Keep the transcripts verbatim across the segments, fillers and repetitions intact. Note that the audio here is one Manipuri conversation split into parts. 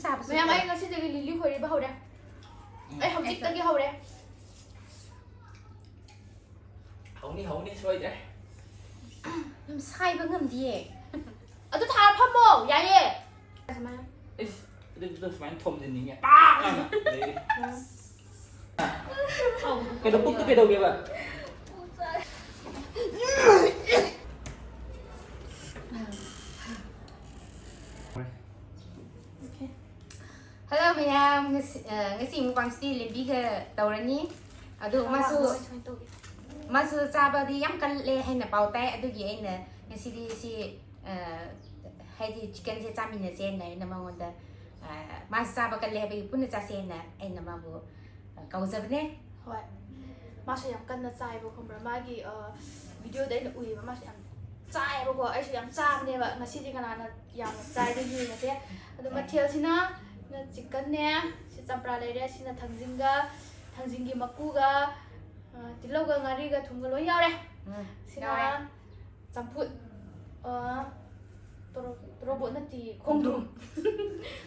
ꯆꯥꯕꯁꯨ ꯃꯌꯥꯝ, ꯑꯩ ꯉꯁꯤꯗꯒꯤ ꯂꯤꯂꯤ ꯈꯣꯏꯔꯤꯕ ꯍꯧꯔꯦ꯫ ꯑꯩ ꯍꯧꯖꯤꯛꯇꯒꯤ ꯍꯧꯔꯦ꯫ ꯍꯧꯅꯤ, ꯍꯧꯅꯤ, ꯁꯣꯏꯗ꯭ꯔꯦ꯫ ꯌꯥꯝ ꯁꯥꯏꯕ ꯉꯝꯗꯤꯌꯦ꯫ ꯑꯗꯨ ꯊꯥꯔ ꯐꯝꯃꯣ, ꯌꯥꯏꯌꯦ꯫ ꯁꯨꯃꯥꯏꯅ꯫ ꯏꯁ, ꯑꯗꯨ, ꯑꯗꯨ ꯁꯨꯃꯥꯏꯅ ꯊꯣꯝꯖꯤꯟꯅꯤꯡꯉꯦ꯫ ꯄꯥꯛ! ꯑꯅ꯫ ꯑꯗꯩꯗꯤ꯫ ꯀꯩꯗꯧ-, ꯄꯨꯛꯇꯨ ꯀꯩꯗꯧꯒꯦꯕ? ꯍꯜꯂꯣ ꯃꯌꯥꯝ, ꯉꯁꯤ, ꯑ, ꯉꯁꯤ ꯃꯨꯛꯕꯥꯡꯁꯤꯗꯤ ꯂꯦꯝꯕꯤꯒ ꯇꯧꯔꯅꯤ꯫ ꯑꯗꯨ ꯃꯥꯁꯨ, ꯃꯥꯁꯨ ꯆꯥꯕꯗꯤ ꯌꯥꯝ ꯀꯜꯂꯦ ꯍꯥꯏꯅ ꯄꯥꯎ ꯇꯥꯏ꯫ ꯑꯗꯨꯒꯤ ꯑꯩꯅ ꯉꯁꯤꯗꯤ ꯁꯤ, ꯑ, ꯍꯥꯏꯗꯤ ꯆꯤꯛꯀꯟꯁꯦ ꯆꯥꯃꯤꯟꯅꯁꯦꯅ ꯑꯩꯅ ꯃꯉꯣꯟꯗ, ꯑ, ꯃꯥꯁꯨ ꯆꯥꯕ ꯀꯜꯂꯦ ꯍꯥꯏꯕꯒꯤ ꯄꯨꯟꯅ ꯆꯥꯁꯦꯅ ꯑꯩꯅ ꯃꯥꯕꯨ, ꯑ, ꯀꯧꯖꯕꯅꯦ꯫ ꯍꯣꯏ꯫ ꯃꯥꯁꯨ ꯌꯥꯝ ꯀꯟꯅ ꯆꯥꯏꯕ, ꯈꯪꯕ꯭ꯔꯥ? ꯃꯥꯒꯤ, ꯑ, ꯚꯤꯗꯤꯑꯣꯗ ꯑꯩꯅ ꯎꯏꯌꯦꯕ, ꯃꯥꯁꯨ ꯌꯥꯝ ꯆꯥꯏꯌꯦꯕꯀꯣ꯫ ꯑꯩꯁꯨ ꯌꯥꯝ ꯆꯥꯕꯅꯦꯕ꯫ ꯉꯁꯤꯗꯤ ꯀꯅꯥꯅ ꯌꯥꯝꯅ ꯆꯥꯏꯗꯣ ꯌꯦꯡꯉꯁꯦ꯫ ꯑꯗꯣ ꯃꯊꯦꯜꯁꯤꯅ, ꯁꯤꯅ ꯆꯤꯛꯀꯟꯅꯦ, ꯁꯤ ꯆꯝꯄ꯭ꯔꯥ ꯂꯩꯔꯦ, ꯁꯤꯅ ꯊꯥꯡꯖꯤꯡꯒ, ꯊꯥꯡꯖꯤꯡꯒꯤ ꯃꯀꯨꯒ, ꯑ, ꯇꯤꯜꯍꯧꯒ ꯉꯥꯔꯤꯒ ꯊꯨꯝꯒ ꯂꯣꯏ ꯌꯥꯎꯔꯦ꯫ ꯎꯝ, ꯁꯤꯅ ꯌꯥꯎꯔꯦ꯫ ꯆꯝꯐꯨꯠ, ꯑ, ꯇꯣꯔꯣ-, ꯇꯣꯔꯣꯕꯣꯠ ꯅꯠꯇꯦ, ꯈꯣꯡꯗ꯭ꯔꯨꯝ꯫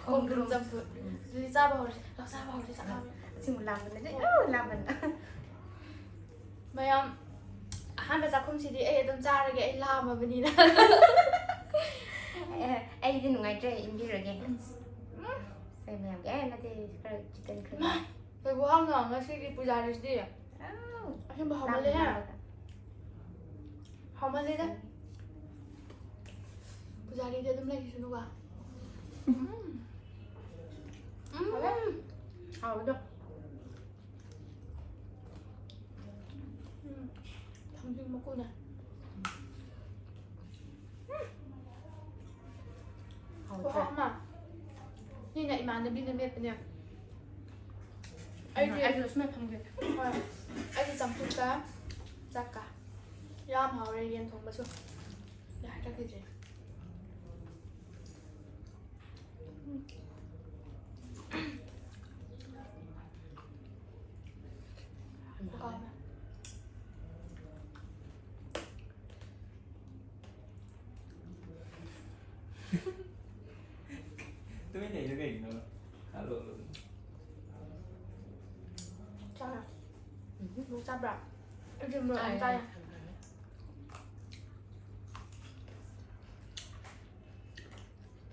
ꯈꯣꯡꯗ꯭ꯔꯨꯝ꯫ ꯈꯣꯡꯗ꯭ꯔꯨꯝ ꯆꯝꯐꯨꯠ꯫ ꯎꯝ꯫ ꯑꯗꯨꯗꯤ ꯆꯥꯕ ꯍꯧꯔꯁꯤ꯫ ꯂꯥꯛꯑꯣ, ꯆꯥꯕ ꯍꯧꯔꯁꯤ, ꯆꯥꯛ ꯂꯥꯝꯃꯦ꯫ ꯑꯁꯤꯃꯨꯛ ꯂꯥꯝꯕꯅꯦ꯫ ꯑꯣ꯫ ꯑ, ꯂꯥꯝꯕꯅ꯫ ꯃꯌꯥꯝ, ꯑꯍꯥꯟꯕ ꯆꯥꯛꯈꯨꯝꯁꯤꯗꯤ ꯑꯩ ꯑꯗꯨꯝ ꯆꯥꯔꯒꯦ, ꯑꯩ ꯂꯥꯝꯃꯕꯅꯤꯅ꯫ ꯑꯦ, ꯑꯩꯗꯤ ꯅꯨꯡꯉꯥꯏꯇ꯭ꯔꯦ, ꯏꯟꯕꯤꯔꯒꯦ꯫ ꯎꯝ꯫ ꯁꯦ ꯃꯌꯥꯝꯒꯤ, ꯑꯦ, ꯅꯠꯇꯦ, ꯈꯔ ꯆꯤꯛꯀꯟ ꯈꯔ꯫ ꯃꯥ, ꯀꯩ ꯈꯨꯍꯥꯎꯅꯣ ꯉꯁꯤꯒꯤ ꯄꯨꯖꯥꯔꯤꯁꯤꯗꯤ꯫ ꯑꯥꯎ꯫ ꯑꯁꯦꯡꯕ ꯍꯥꯎꯃꯜꯂꯦꯍꯦ꯫ ꯂꯥꯝꯕꯅ꯫ ꯍꯥꯎꯃꯜꯂꯦꯗ꯫ ꯄꯨꯖꯥꯔꯤꯗꯤ ꯑꯗꯨꯝ ꯂꯩꯈꯤꯁꯅꯨꯀꯣ꯫ ꯎꯝ꯫ ꯎꯝ꯫ ꯍꯥꯎꯋꯦ꯫ ꯍꯥꯎꯋꯦꯗꯣ꯫ ꯎꯝ꯫ ꯊꯥꯡꯖꯤꯡ ꯃꯀꯨꯅꯦ꯫ ꯎꯝ꯫ ꯍꯥꯎꯇ꯭ꯔꯥ? ꯈꯨꯍꯥꯎ ꯑꯃ꯫ ꯁꯤꯅ ꯏꯃꯥꯟꯅꯕꯤꯅ ꯃꯦꯠꯄꯅꯦ꯫ ꯑꯩꯗꯤ ꯑꯩꯁꯨ ꯁꯨꯃꯥꯏꯅ ꯐꯝꯒꯦ꯫ ꯍꯣꯏ꯫ ꯑꯩꯗꯤ ꯆꯝꯐꯨꯠꯀ ꯆꯥꯛꯀ꯫ ꯌꯥꯝ ꯍꯥꯎꯔꯦ ꯌꯦꯟ ꯊꯣꯡꯕꯁꯨ꯫ ꯌꯥ, ꯍꯥꯏꯔꯛꯈꯤꯗ꯭ꯔꯦ꯫ ꯈꯨꯍꯥꯎ ꯑꯃ꯫ ꯇꯨꯃꯤꯟ ꯂꯩꯗꯣ ꯀꯩꯒꯤꯅꯣ? ꯈꯜꯂꯣ꯫ ꯆꯥꯔꯣ꯫ ꯎꯝ, ꯆꯥꯕ꯭ꯔꯥ? ꯑꯩꯗꯤ ꯃꯣꯔꯣꯛ ꯌꯥꯝ ꯆꯥꯏ꯫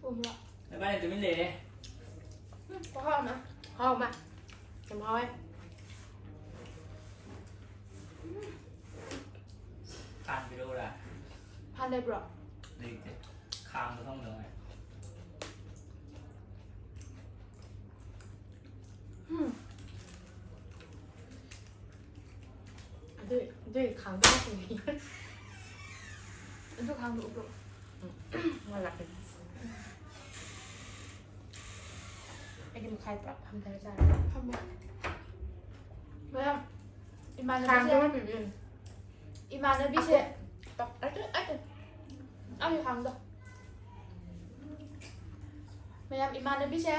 ꯊꯨꯝꯕ꯭ꯔꯥ? ꯅꯕꯥꯅꯤ ꯇꯨꯃꯤꯟ ꯂꯩꯔꯦ꯫ ꯎꯝ, ꯈꯨꯍꯥꯎ ꯑꯃ꯫ ꯍꯥꯎ ꯑꯃ꯫ ꯌꯥꯝ ꯍꯥꯎꯋꯦ꯫ ꯈꯥꯡ ꯄꯤꯔꯛꯎꯔꯥ? ꯐꯥꯟ ꯂꯩꯕ꯭ꯔꯣ? ꯂꯩꯇꯦ꯫ ꯈꯥꯡꯗꯣ ꯈꯪꯗꯕ ꯉꯥꯏ꯫ ꯎꯝ꯫ ꯑꯗꯨ, ꯑꯗꯨꯏ ꯈꯥꯡꯗꯣ ꯍꯥꯞꯄꯤꯅꯦ꯫ ꯑꯗꯨ ꯈꯥꯡꯗꯣ ꯎꯞꯄꯣ꯫ ꯎꯝ꯫ ꯃꯣꯏ ꯂꯥꯛꯀꯅꯤ꯫ ꯑꯩꯗꯤ ꯃꯈꯥꯏ ꯄꯨꯔꯥ ꯐꯝꯊꯔ ꯆꯥꯔꯦ꯫ ꯐꯝꯃꯣ꯫ ꯃꯌꯥꯝ, ꯏꯃꯥꯟꯅꯕꯤꯁꯦ, ꯈꯥꯡꯗꯣ ꯑꯃ ꯄꯤꯕꯤꯌꯨꯅꯦ꯫ ꯏꯃꯥꯟꯅꯕꯤꯁꯦ, ꯑꯀꯨꯞ-, ꯑꯗꯨ, ꯑꯗꯨ, ꯑꯩꯒꯤ ꯈꯥꯡꯗꯣ꯫ ꯃꯌꯥꯝ, ꯏꯃꯥꯟꯅꯕꯤꯁꯦ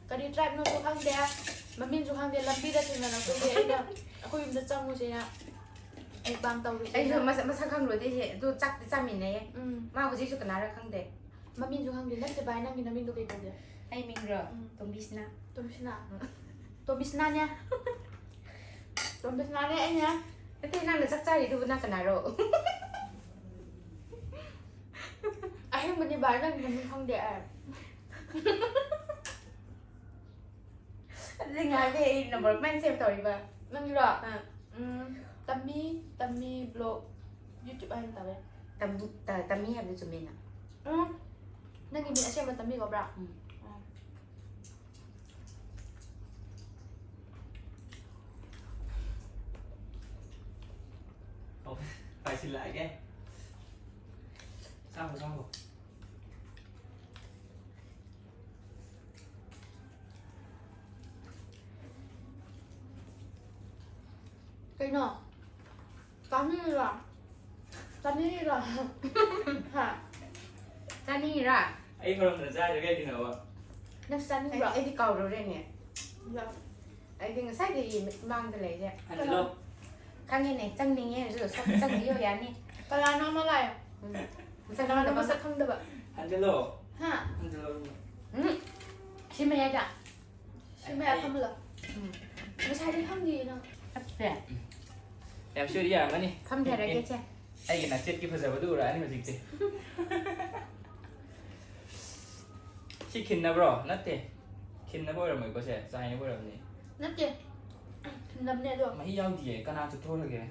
ꯀꯔꯤ tribeꯅꯣꯁꯨ ꯈꯪꯗꯦ, ꯃꯃꯤꯡꯁꯨ ꯈꯪꯗꯦ, ꯂꯝꯕꯤꯗ ꯊꯦꯡꯅꯔꯛꯄꯒꯤ ꯑꯩꯅ ꯑꯩꯈꯣꯏ ꯌꯨꯝꯗ ꯆꯪꯉꯨꯁꯦꯅ mukbang ꯇꯧꯔꯨꯁꯦꯅ꯫ ꯑꯩꯁꯨ ꯃꯁꯛ, ꯃꯁꯛ ꯈꯪꯂꯨꯗꯦ ꯑꯩꯁꯦ, ꯑꯗꯨ ꯆꯥꯛꯇꯤ ꯆꯥꯃꯤꯟꯅꯩꯌꯦ꯫ ꯎꯝ꯫ ꯃꯥ ꯍꯧꯖꯤꯛꯁꯨ ꯀꯅꯥꯔ ꯈꯪꯗꯦ꯫ ꯃꯃꯤꯡꯁꯨ ꯈꯪꯗꯦ꯫ ꯅꯠꯇꯦ ꯚꯥꯏ, ꯅꯪꯒꯤ ꯅꯃꯤꯡꯗꯣ ꯀꯩ ꯀꯧꯒꯦ? ꯑꯩ ꯃꯤꯡꯔꯣ? ꯎꯝ꯫ ꯇꯣꯝꯕꯤꯁꯅꯥ꯫ ꯇꯣꯝꯕꯤꯁꯅꯥ? ꯎꯝ꯫ ꯇꯣꯝꯕꯤꯁꯅꯥꯅꯦ? ꯇꯣꯝꯕꯤꯁꯅꯥꯅꯦ ꯑꯩꯅꯦ꯫ ꯅꯠꯇꯦ, ꯅꯪꯅ ꯆꯥꯛ ꯆꯥꯔꯤꯗꯨꯕꯨ ꯅꯪ ꯀꯅꯥꯔꯣ? ꯑꯁꯦꯡꯕꯅꯦ ꯚꯥꯏ, ꯅꯪꯒꯤ ꯃꯃꯤꯡ ꯈꯪꯗꯦ ꯑꯩ꯫ ꯑꯗꯨꯗꯤ ꯉꯥꯏꯈꯣ, ꯑꯩ number ꯀꯃꯥꯏꯅ save ꯇꯧꯔꯤꯕ? ꯅꯪꯒꯤꯔꯣ? ꯑꯥ꯫ ꯎꯝ, ꯇꯝꯃꯤ, ꯇꯝꯃꯤ vlog YouTube ꯍꯥꯏꯅ ꯇꯧꯋꯦ꯫ ꯇꯝ-, ꯇ-, ꯇꯝꯃꯤ ꯍꯥꯏꯕꯗꯨ ꯆꯨꯝꯃꯤꯅ꯫ ꯎꯝ, ꯅꯪꯒꯤ ꯃꯤꯡ ꯑꯁꯦꯡꯕ ꯇꯝꯃꯤ ꯀꯧꯕ꯭ꯔꯥ? ꯎꯝ꯫ ꯑꯥ꯫ ꯑꯣ, ꯄꯥꯏꯁꯤꯜꯂꯛꯑꯒꯦ꯫ ꯆꯥꯈꯣ, ꯆꯥꯈꯣ꯫ ꯀꯩꯅꯣ? ꯆꯥꯅꯤꯡꯉꯤꯔꯣ? ꯆꯥꯅꯤꯡꯉꯤꯔꯣ? ꯍꯥ? ꯆꯥꯅꯤꯡꯉꯤꯔꯥ? ꯑꯩ ꯃꯔꯝꯗ ꯆꯥꯏꯗꯣ ꯀꯩꯒꯤꯅꯣꯕ? ꯅꯪꯁꯨ ꯆꯥꯅꯤꯡꯕ꯭ꯔꯣ? ꯑꯩ, ꯑꯩꯗꯤ ꯀꯥꯎꯔꯨꯔꯦꯅꯦ꯫ ꯌꯥ꯫ ꯑꯩꯗꯤ ꯉꯁꯥꯏꯗꯒꯤ ꯃꯥꯡꯗ ꯂꯩꯔꯦ꯫ ꯍꯟꯖꯤꯜꯂꯣ꯫ ꯈꯪꯉꯦꯅꯦ, ꯆꯪꯅꯤꯡꯉꯦ ꯍꯥꯏꯔꯁꯨ ꯁꯠ ꯆꯪꯕꯤꯌꯣ ꯌꯥꯅꯤ꯫ ꯀꯅꯥꯅꯣ ꯑꯃ ꯂꯥꯛꯑꯦ? ꯎꯝ꯫ ꯀꯅꯥꯅꯣ ꯃꯁꯛ ꯈꯪꯗꯕ? ꯍꯟꯖꯤꯜꯂꯣ꯫ ꯍꯥ? ꯍꯟꯖꯤꯜꯂꯣ꯫ ꯎꯝ, ꯁꯤ ꯃꯌꯥꯏꯗ꯫ ꯁꯤ ꯃꯌꯥ ꯐꯝꯍꯜꯂꯣ꯫ ꯎꯝ, ꯉꯁꯥꯏꯗꯤ ꯐꯝꯗꯤꯌꯦ ꯅꯪ꯫ ꯐꯠꯇꯦ꯫ ꯌꯥꯝ ꯁꯣꯏꯗꯤ ꯌꯥꯔꯝꯒꯅꯤ꯫ ꯐꯝꯊꯔꯒꯦ ꯁꯦ꯫ ꯑꯩꯒꯤ ꯅꯥꯆꯦꯠꯀꯤ ꯐꯖꯕꯗꯨ ꯎꯔꯛꯑꯅꯤ ꯍꯧꯖꯤꯛꯇꯤ꯫ ꯁꯤ ꯈꯤꯟꯅꯕ꯭ꯔꯣ? ꯅꯠꯇꯦ꯫ ꯈꯤꯟꯅꯕ ꯑꯣꯏꯔꯝꯃꯣꯏꯀꯣ ꯁꯦ, ꯆꯥꯏꯅꯕ ꯑꯣꯏꯔꯝꯅꯤ꯫ ꯅꯠꯇꯦ꯫ ꯊꯤꯟꯅꯕꯅꯦ ꯑꯗꯣ꯫ ꯃꯍꯤ ꯌꯥꯎꯗꯤꯌꯦ, ꯀꯅꯥ ꯆꯨꯞꯊꯣꯛꯍꯜꯂꯒꯦ?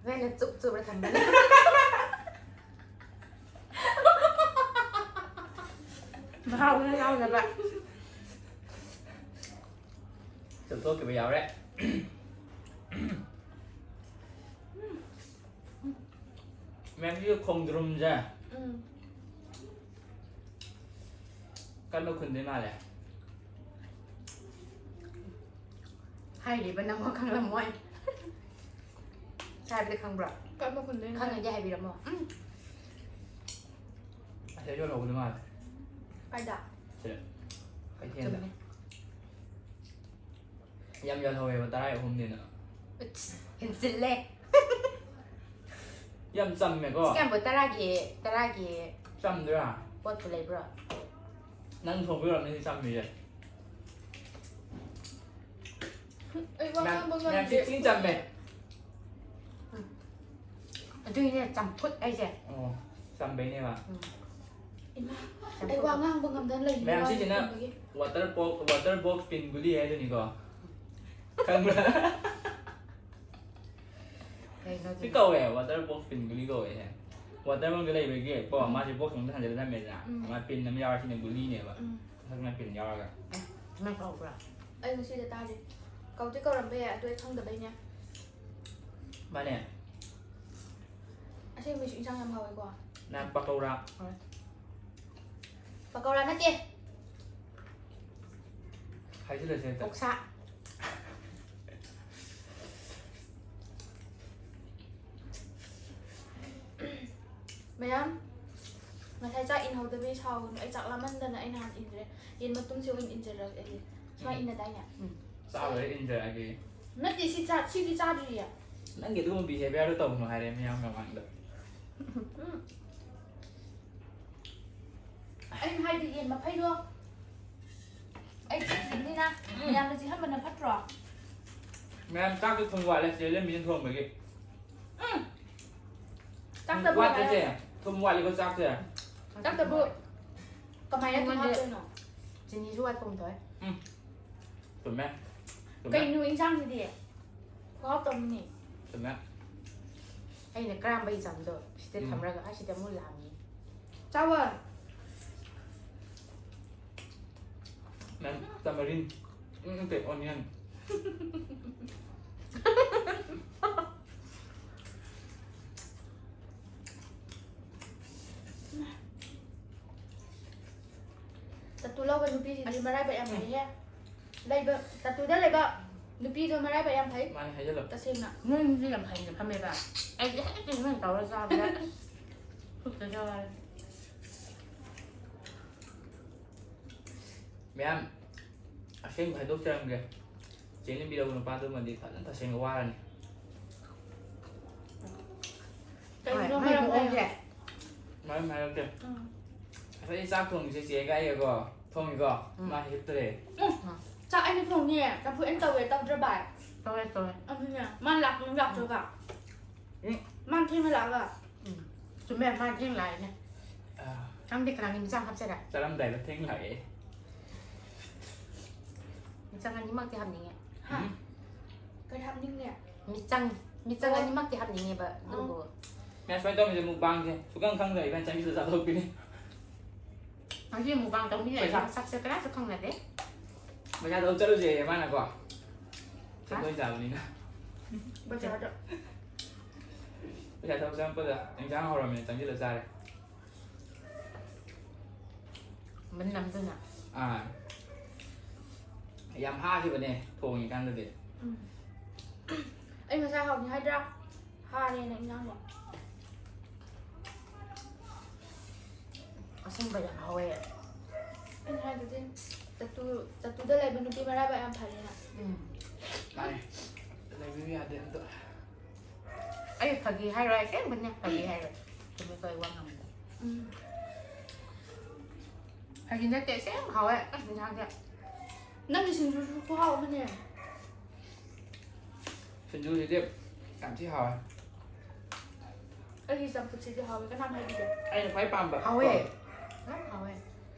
ꯅꯣꯏꯅ ꯆꯨꯞ ꯆꯨꯞꯔ ꯊꯝꯕꯅꯦ꯫ ꯃꯍꯥꯎ ꯌꯥꯎꯅꯕ꯫ ꯆꯨꯞꯊꯣꯛꯈꯤꯕ ꯌꯥꯎꯔꯦ꯫ ꯃꯌꯥꯝꯁꯤꯒꯤ ꯈꯣꯡꯗ꯭ꯔꯨꯝꯁꯦ ꯎꯝ꯫ ꯀꯔꯝꯕ ꯈꯨꯟꯗꯩ ꯃꯥꯜꯂꯦ? ꯍꯥꯏꯔꯤꯕ ꯅꯪ ꯈꯪꯂꯝꯃꯣꯏ꯫ ꯁꯤ ꯍꯥꯏꯕꯗꯤ ꯈꯪꯕ꯭ꯔꯣ? ꯀꯔꯝꯕ ꯈꯨꯟꯗꯩꯅꯣ? ꯈꯪꯉꯗꯤ ꯍꯥꯏꯕꯤꯔꯝꯃꯣ꯫ ꯎꯝ꯫ ꯑꯁꯤꯗ ꯌꯣꯜꯍꯧꯕꯗꯣ ꯃꯥꯜꯂꯦ꯫ ꯀꯥꯏꯗ? ꯁꯤꯗ꯫ ꯀꯩꯊꯦꯜꯗ꯫ ꯆꯨꯝꯃꯦ꯫ ꯌꯥꯝ ꯌꯣꯜꯍꯧꯋꯦꯕ, ꯇꯔꯥꯒꯤ ꯑꯍꯨꯝꯅꯤꯅ꯫ ꯎꯠꯁ, ꯍꯦꯟꯖꯤꯜꯂꯦ꯫ ꯌꯥꯝ ꯆꯝꯃꯦꯀꯣ? ꯁꯤ ꯀꯌꯥꯝꯕꯨ ꯇꯔꯥꯒꯤ, ꯇꯔꯥꯒꯤ ꯆꯝꯗ꯭ꯔꯥ? ꯄꯣꯠꯄꯨ ꯂꯩꯕ꯭ꯔꯣ? ꯅꯪ ꯊꯣꯡꯕ ꯑꯣꯏꯔꯝꯅꯤ ꯆꯝꯃꯤꯁꯦ꯫ ꯑꯩ ꯋꯥ ꯉꯥꯡꯕ ꯃꯌꯥꯝ ꯉꯝꯗꯦ꯫ ꯆꯤꯡ ꯆꯝꯃꯦ꯫ ꯑꯗꯨꯒꯤꯅꯦ ꯆꯝꯐꯨꯠ ꯍꯥꯏꯁꯦ꯫ ꯑꯣ, ꯆꯝꯕꯩꯅꯦꯕ꯫ ꯎꯝ꯫ ꯏꯃꯥ, ꯑꯩ ꯋꯥ ꯉꯥꯡꯕ ꯉꯝꯗꯅ ꯂꯩꯔꯤꯅꯦ, ꯃꯌꯥꯝ ꯋꯥ ꯁꯤꯁꯤꯅ ꯉꯥꯡꯕꯒꯤ꯫ Water pop, water box pin guli ꯍꯥꯏꯗꯨꯅꯤꯀꯣ꯫ ꯈꯪꯕ꯭ꯔꯥ? ꯀꯩꯅꯣ ꯁꯤ ꯑꯗꯨꯅ? ꯀꯧꯋꯦ, water box pin guli ꯀꯧꯋꯦ ꯁꯦ꯫ Water ꯃꯅꯨꯡꯗ ꯂꯩꯕꯒꯤ ꯀꯣ, ꯃꯥꯁꯦ box ꯑꯃꯗ ꯍꯟꯖꯤꯜꯂ ꯊꯝꯃꯦꯗꯅ꯫ ꯎꯝ꯫ ꯃꯥ pin ꯑꯃ ꯌꯥꯎꯔ ꯁꯤꯅ guliꯅꯦꯕ꯫ ꯎꯝ꯫ ꯃꯊꯛꯅ pin ꯌꯥꯎꯔꯒ꯫ ꯑꯦ, ꯁꯨꯃꯥꯏꯅ ꯀꯧꯕ꯭ꯔꯥ? ꯑꯩ ꯉꯁꯤꯗ ꯇꯥꯔꯤ꯫ ꯀꯧꯗꯤ ꯀꯧꯔꯝꯕ ꯌꯥꯏ, ꯑꯗꯨ ꯑꯩ ꯈꯪꯗꯕꯩꯅꯦ꯫ ꯃꯥꯅꯦ꯫ ꯑꯁꯦꯡꯕꯩꯁꯨ ꯏꯟꯁꯥꯡ ꯌꯥꯝ ꯍꯥꯎꯋꯦꯀꯣ꯫ ꯅꯍꯥꯟ ꯄꯀꯧꯔꯥ꯫ ꯍꯣꯏ꯫ ꯄꯀꯧꯔꯥ ꯅꯠꯇꯦ꯫ ꯍꯥꯏꯖꯤꯜꯂꯁꯦ ꯍꯦꯛꯇ꯫ ꯑꯣꯛꯁꯥ꯫ ꯃꯌꯥꯝ, ꯉꯁꯥꯏ ꯆꯥꯛ ꯏꯟꯍꯧꯗꯕꯩ ꯁꯥꯎꯒꯅꯨ꯫ ꯑꯩ ꯆꯥꯛ ꯂꯥꯝꯃꯟꯗꯅ ꯑꯩ ꯅꯍꯥꯟ ꯏꯟꯗ꯭ꯔꯦ꯫ ꯌꯦꯟ ꯃꯇꯨꯝꯁꯦ ꯑꯣꯏꯅ ꯏꯟꯖꯔꯒꯦ ꯑꯩꯗꯤ꯫ ꯁꯨꯃꯥꯏꯅ ꯏꯟꯅꯗꯥꯏꯅꯦ? ꯎꯝ꯫ ꯆꯥꯕꯗ ꯏꯟꯖꯔꯛꯑꯒꯦ꯫ ꯅꯠꯇꯦ, ꯁꯤ ꯆꯥ-, ꯁꯤꯗꯤ ꯆꯥꯗ꯭ꯔꯤꯌꯦ꯫ ꯅꯪꯒꯤ ꯑꯗꯨꯒꯨꯝꯕ behaviorꯗꯣ ꯇꯧꯅꯨ ꯍꯥꯏꯔꯦ ꯃꯌꯥꯝ ꯃꯃꯥꯡꯗ꯫ ꯎꯝ꯫ ꯑꯩꯅ ꯍꯥꯏꯗꯤ ꯌꯦꯟ ꯃꯐꯩꯗꯣ ꯑꯩ ꯆꯤꯛꯇ꯭ꯔꯤꯕꯅꯤꯅ ꯃꯌꯥꯝꯅ ꯆꯤꯛꯍꯟꯕꯅ ꯐꯠꯇ꯭ꯔꯣ? ꯃꯌꯥꯝ ꯆꯥꯛꯇꯣ ꯊꯨꯝ ꯋꯥꯠꯂꯦ ꯆꯦ ꯂꯦꯝꯕꯤꯅ ꯊꯣꯡꯕꯒꯤ꯫ ꯆꯥꯛꯇꯕꯨ ꯋꯥꯠꯇꯦ ꯆꯦ꯫ ꯍꯥꯏꯔ- ꯊꯨꯝ ꯋꯥꯠꯂꯤꯀꯣ ꯆꯥꯛꯁꯦ꯫ ꯆꯥꯛꯇꯕꯨ ꯀꯃꯥꯏꯅ ꯊꯨꯝ ꯑꯩꯉꯣꯟꯗ ꯍꯥꯞꯇꯣꯏꯅꯣ? ꯆꯤꯅꯤꯁꯨ ꯋꯥꯠꯄꯒꯨꯝ ꯇꯧꯋꯦ꯫ ꯆꯨꯝꯃꯦ꯫ ꯆꯨꯝꯃꯦ꯫ ꯀꯩꯅꯣ ꯏꯟꯁꯥꯡꯁꯤꯗꯤ? ꯈꯨꯍꯥꯎ ꯇꯧꯅꯤ꯫ ꯆꯨꯝꯃꯦ꯫ ꯑꯩꯅ ꯀꯔꯝꯕ ꯏꯟꯁꯥꯡꯗꯣ ꯁꯤꯗ ꯎꯝ꯫ ꯊꯝꯔꯒ ꯑꯁꯤꯗ ꯑꯃꯨꯛ ꯂꯥꯝꯃꯤ꯫ ꯆꯥꯕ꯫ ꯃꯦꯝ, ꯇꯃꯔꯤꯟ꯫ ꯎꯝ, ꯅꯠꯇꯦ, ꯑꯣꯅꯤꯌꯟ꯫ ꯇꯠꯇꯨ ꯂꯧꯕ ꯅꯨꯄꯤꯁꯤꯗꯤ ꯃꯔꯥꯏꯕꯛ ꯌꯥꯝ ꯐꯩꯍꯦ꯫ ꯂꯩꯕ, ꯇꯠꯇꯨꯗ ꯂꯩꯕ ꯅꯨꯄꯤꯗꯣ ꯃꯔꯥꯏꯕꯛ ꯌꯥꯝ ꯐꯩ꯫ ꯃꯥꯅꯦ, ꯍꯥꯏꯖꯜꯂꯣ꯫ ꯇꯁꯦꯡꯅ꯫ ꯅꯣꯏ ꯃꯤꯗꯤ ꯌꯥꯝ ꯐꯩꯅ ꯐꯝꯃꯦꯕ꯫ ꯑꯩꯗꯤ ꯍꯦꯛꯇ ꯅꯣꯏ ꯇꯧꯔ ꯆꯥꯕꯗ ꯈꯨꯠꯇ ꯆꯥꯔꯦ꯫ ꯃꯌꯥꯝ, ꯑꯁꯦꯡꯕ ꯍꯥꯏꯗꯣꯛꯆꯔꯝꯒꯦ꯫ ꯆꯦ ꯂꯦꯝꯕꯤ ꯂꯧꯕ ꯅꯨꯄꯥꯗꯨꯃꯗꯤ ꯐꯖꯅ ꯇꯁꯦꯡꯅ ꯋꯥꯔꯅꯤ꯫ ꯀꯩꯅꯣ ꯍꯣꯏ, ꯃꯔꯝ ꯃꯣꯏ ꯍꯥꯏꯌꯣ꯫ ꯃꯑꯣꯡꯁꯦ꯫ ꯃꯔꯝ ꯍꯥꯏꯔꯛꯀꯦ꯫ ꯎꯝ꯫ ꯉꯁꯥꯏ ꯆꯥꯛ ꯊꯣꯡꯉꯤꯁꯦ ꯆꯦꯒ ꯑꯩꯒꯀꯣ ꯊꯣꯡꯉꯤꯀꯣ꯫ ꯎꯝ꯫ ꯃꯥ ꯍꯤꯞꯇ꯭ꯔꯦ꯫ ꯆꯥꯛ ꯑꯩꯅ ꯊꯣꯡꯉꯦ꯫ ꯆꯝꯐꯨꯠ ꯑꯩꯅ ꯇꯧꯋꯦ꯫ ꯇꯧꯗ꯭ꯔ ꯚꯥꯏ? ꯇꯧꯋꯦ, ꯇꯧꯋꯦ꯫ ꯑꯗꯨꯅꯦ꯫ ꯃꯥ ꯂꯥꯛꯄ ꯂꯥꯛꯇ꯭ꯔꯒ꯫ ꯎꯝ꯫ ꯃꯥ ꯊꯦꯡꯅ ꯂꯥꯛꯑꯒ꯫ ꯎꯝ꯫ ꯆꯨꯝꯃꯦ, ꯃꯥ ꯊꯦꯡ ꯂꯥꯛꯏꯅꯦ꯫ ꯑꯥ꯫ ꯅꯪꯗꯤ ꯀꯅꯥꯒꯤ ꯃꯤꯆꯥꯡ ꯍꯥꯞꯆꯔꯦ? ꯆꯥꯔꯝꯗꯥꯏꯗ ꯊꯦꯡ ꯂꯥꯛꯑꯦ꯫ ꯃꯤꯆꯪ ꯑꯅꯤꯃꯛꯇꯤ ꯍꯥꯞꯅꯤꯡꯉꯦ꯫ ꯍꯥ? ꯎꯝ꯫ ꯀꯩ ꯍꯥꯞꯅꯤꯡꯉꯦ? ꯃꯤꯆꯪ, ꯃꯤꯆꯪ ꯑꯣ꯫ ꯑꯅꯤꯃꯛꯇꯤ ꯍꯥꯞꯅꯤꯡꯉꯦꯕ꯫ ꯑꯗꯨꯕꯨ ꯃꯌꯥꯝ ꯁꯨꯃꯥꯏꯅ ꯇꯧꯔꯤꯁꯦ ꯃꯨꯛꯕꯥꯡꯁꯦ ꯁꯨꯛꯈꯪ ꯈꯪꯗꯕ ꯏꯕꯥꯅꯤ ꯆꯪꯁꯤꯜꯂ ꯆꯥꯊꯣꯛꯄꯤꯅꯤ꯫ ꯍꯧꯖꯤꯛ ꯃꯨꯛꯕꯥꯡ ꯇꯧꯅꯤ ꯂꯩꯔꯦ, ꯄꯩꯁꯥ꯫ ꯃꯁꯛꯁꯦ ꯀꯅꯥꯁꯨ ꯈꯪꯅꯗꯦ꯫ ꯄꯩꯁꯥ ꯊꯧ ꯆꯠꯂꯨꯁꯦ ꯃꯥꯅꯀꯣ꯫ ꯁꯦꯟꯗꯣꯏ ꯆꯥꯕꯅꯤꯅ꯫ ꯕꯖꯥꯔꯗ꯫ ꯄꯩꯁꯥ ꯊꯧ ꯆꯪꯉꯛꯄꯗ ꯏꯟꯁꯥꯡ ꯍꯧꯔꯝꯃꯦꯅ ꯆꯪꯁꯤꯜꯂ ꯆꯥꯔꯦ꯫ ꯃꯅꯝꯗꯨꯅ꯫ ꯑꯥ꯫ ꯌꯥꯝ ꯍꯥꯈꯤꯕꯅꯦ ꯊꯣꯡꯉꯤꯀꯥꯟꯗꯗꯤ꯫ ꯎꯝ꯫ ꯑꯩ ꯉꯁꯥꯏ ꯍꯥꯎꯅꯤ ꯍꯥꯏꯗ꯭ꯔꯥ? ꯍꯥꯔꯦꯅ ꯏꯟꯖꯥꯡꯗꯣ꯫ ꯑꯁꯦꯡꯕ ꯌꯥꯝ ꯍꯥꯎꯋꯦ꯫ ꯑꯩꯅ ꯍꯥꯏꯗꯨꯗꯤ ꯇꯠꯇꯨ, ꯇꯠꯇꯨꯗ ꯂꯩꯕ ꯅꯨꯄꯤ ꯃꯔꯥꯏꯕꯛ ꯌꯥꯝ ꯐꯔꯦꯅ꯫ ꯎꯝ꯫ ꯃꯥꯅꯦ꯫ ꯂꯩꯕꯤꯌꯨ ꯌꯥꯗꯦ ꯑꯝꯇ꯫ ꯑꯩ ꯐꯥꯒꯤ ꯍꯥꯏꯔꯣꯏ, ꯑꯁꯦꯡꯕꯅꯦ ꯐꯥꯒꯤ ꯍꯥꯏꯔꯣꯏ꯫ ꯆꯨꯝꯃꯤ, ꯀꯩ ꯋꯥ ꯉꯥꯡꯕ꯫ ꯎꯝ꯫ ꯐꯥꯒꯤ ꯅꯠꯇꯦ, ꯑꯁꯦꯡꯕ ꯍꯥꯎꯋꯦ꯫ ꯑꯁ, ꯏꯟꯁꯥꯡꯁꯦ꯫ ꯅꯪꯒꯤ ꯁꯤꯡꯖꯨꯁꯨ ꯈꯨꯍꯥꯎ ꯑꯃꯅꯦ꯫ ꯁꯤꯡꯖꯨꯁꯤꯗꯤ ꯌꯥꯝ ꯊꯤ ꯍꯥꯎꯋꯦ꯫ ꯑꯩꯒꯤ ꯆꯝꯐꯨꯠꯁꯤꯗꯤ ꯍꯥꯎꯋꯦ꯫ ꯀꯅꯥꯝ ꯍꯥꯏꯕꯤꯗꯦ꯫ ꯑꯩꯅ ꯈ꯭ꯋꯥꯏ ꯄꯥꯝꯕ ꯍꯥꯎꯋꯦ꯫ ꯀꯣ꯫ ꯌꯥꯝ ꯍꯥꯎꯋꯦ꯫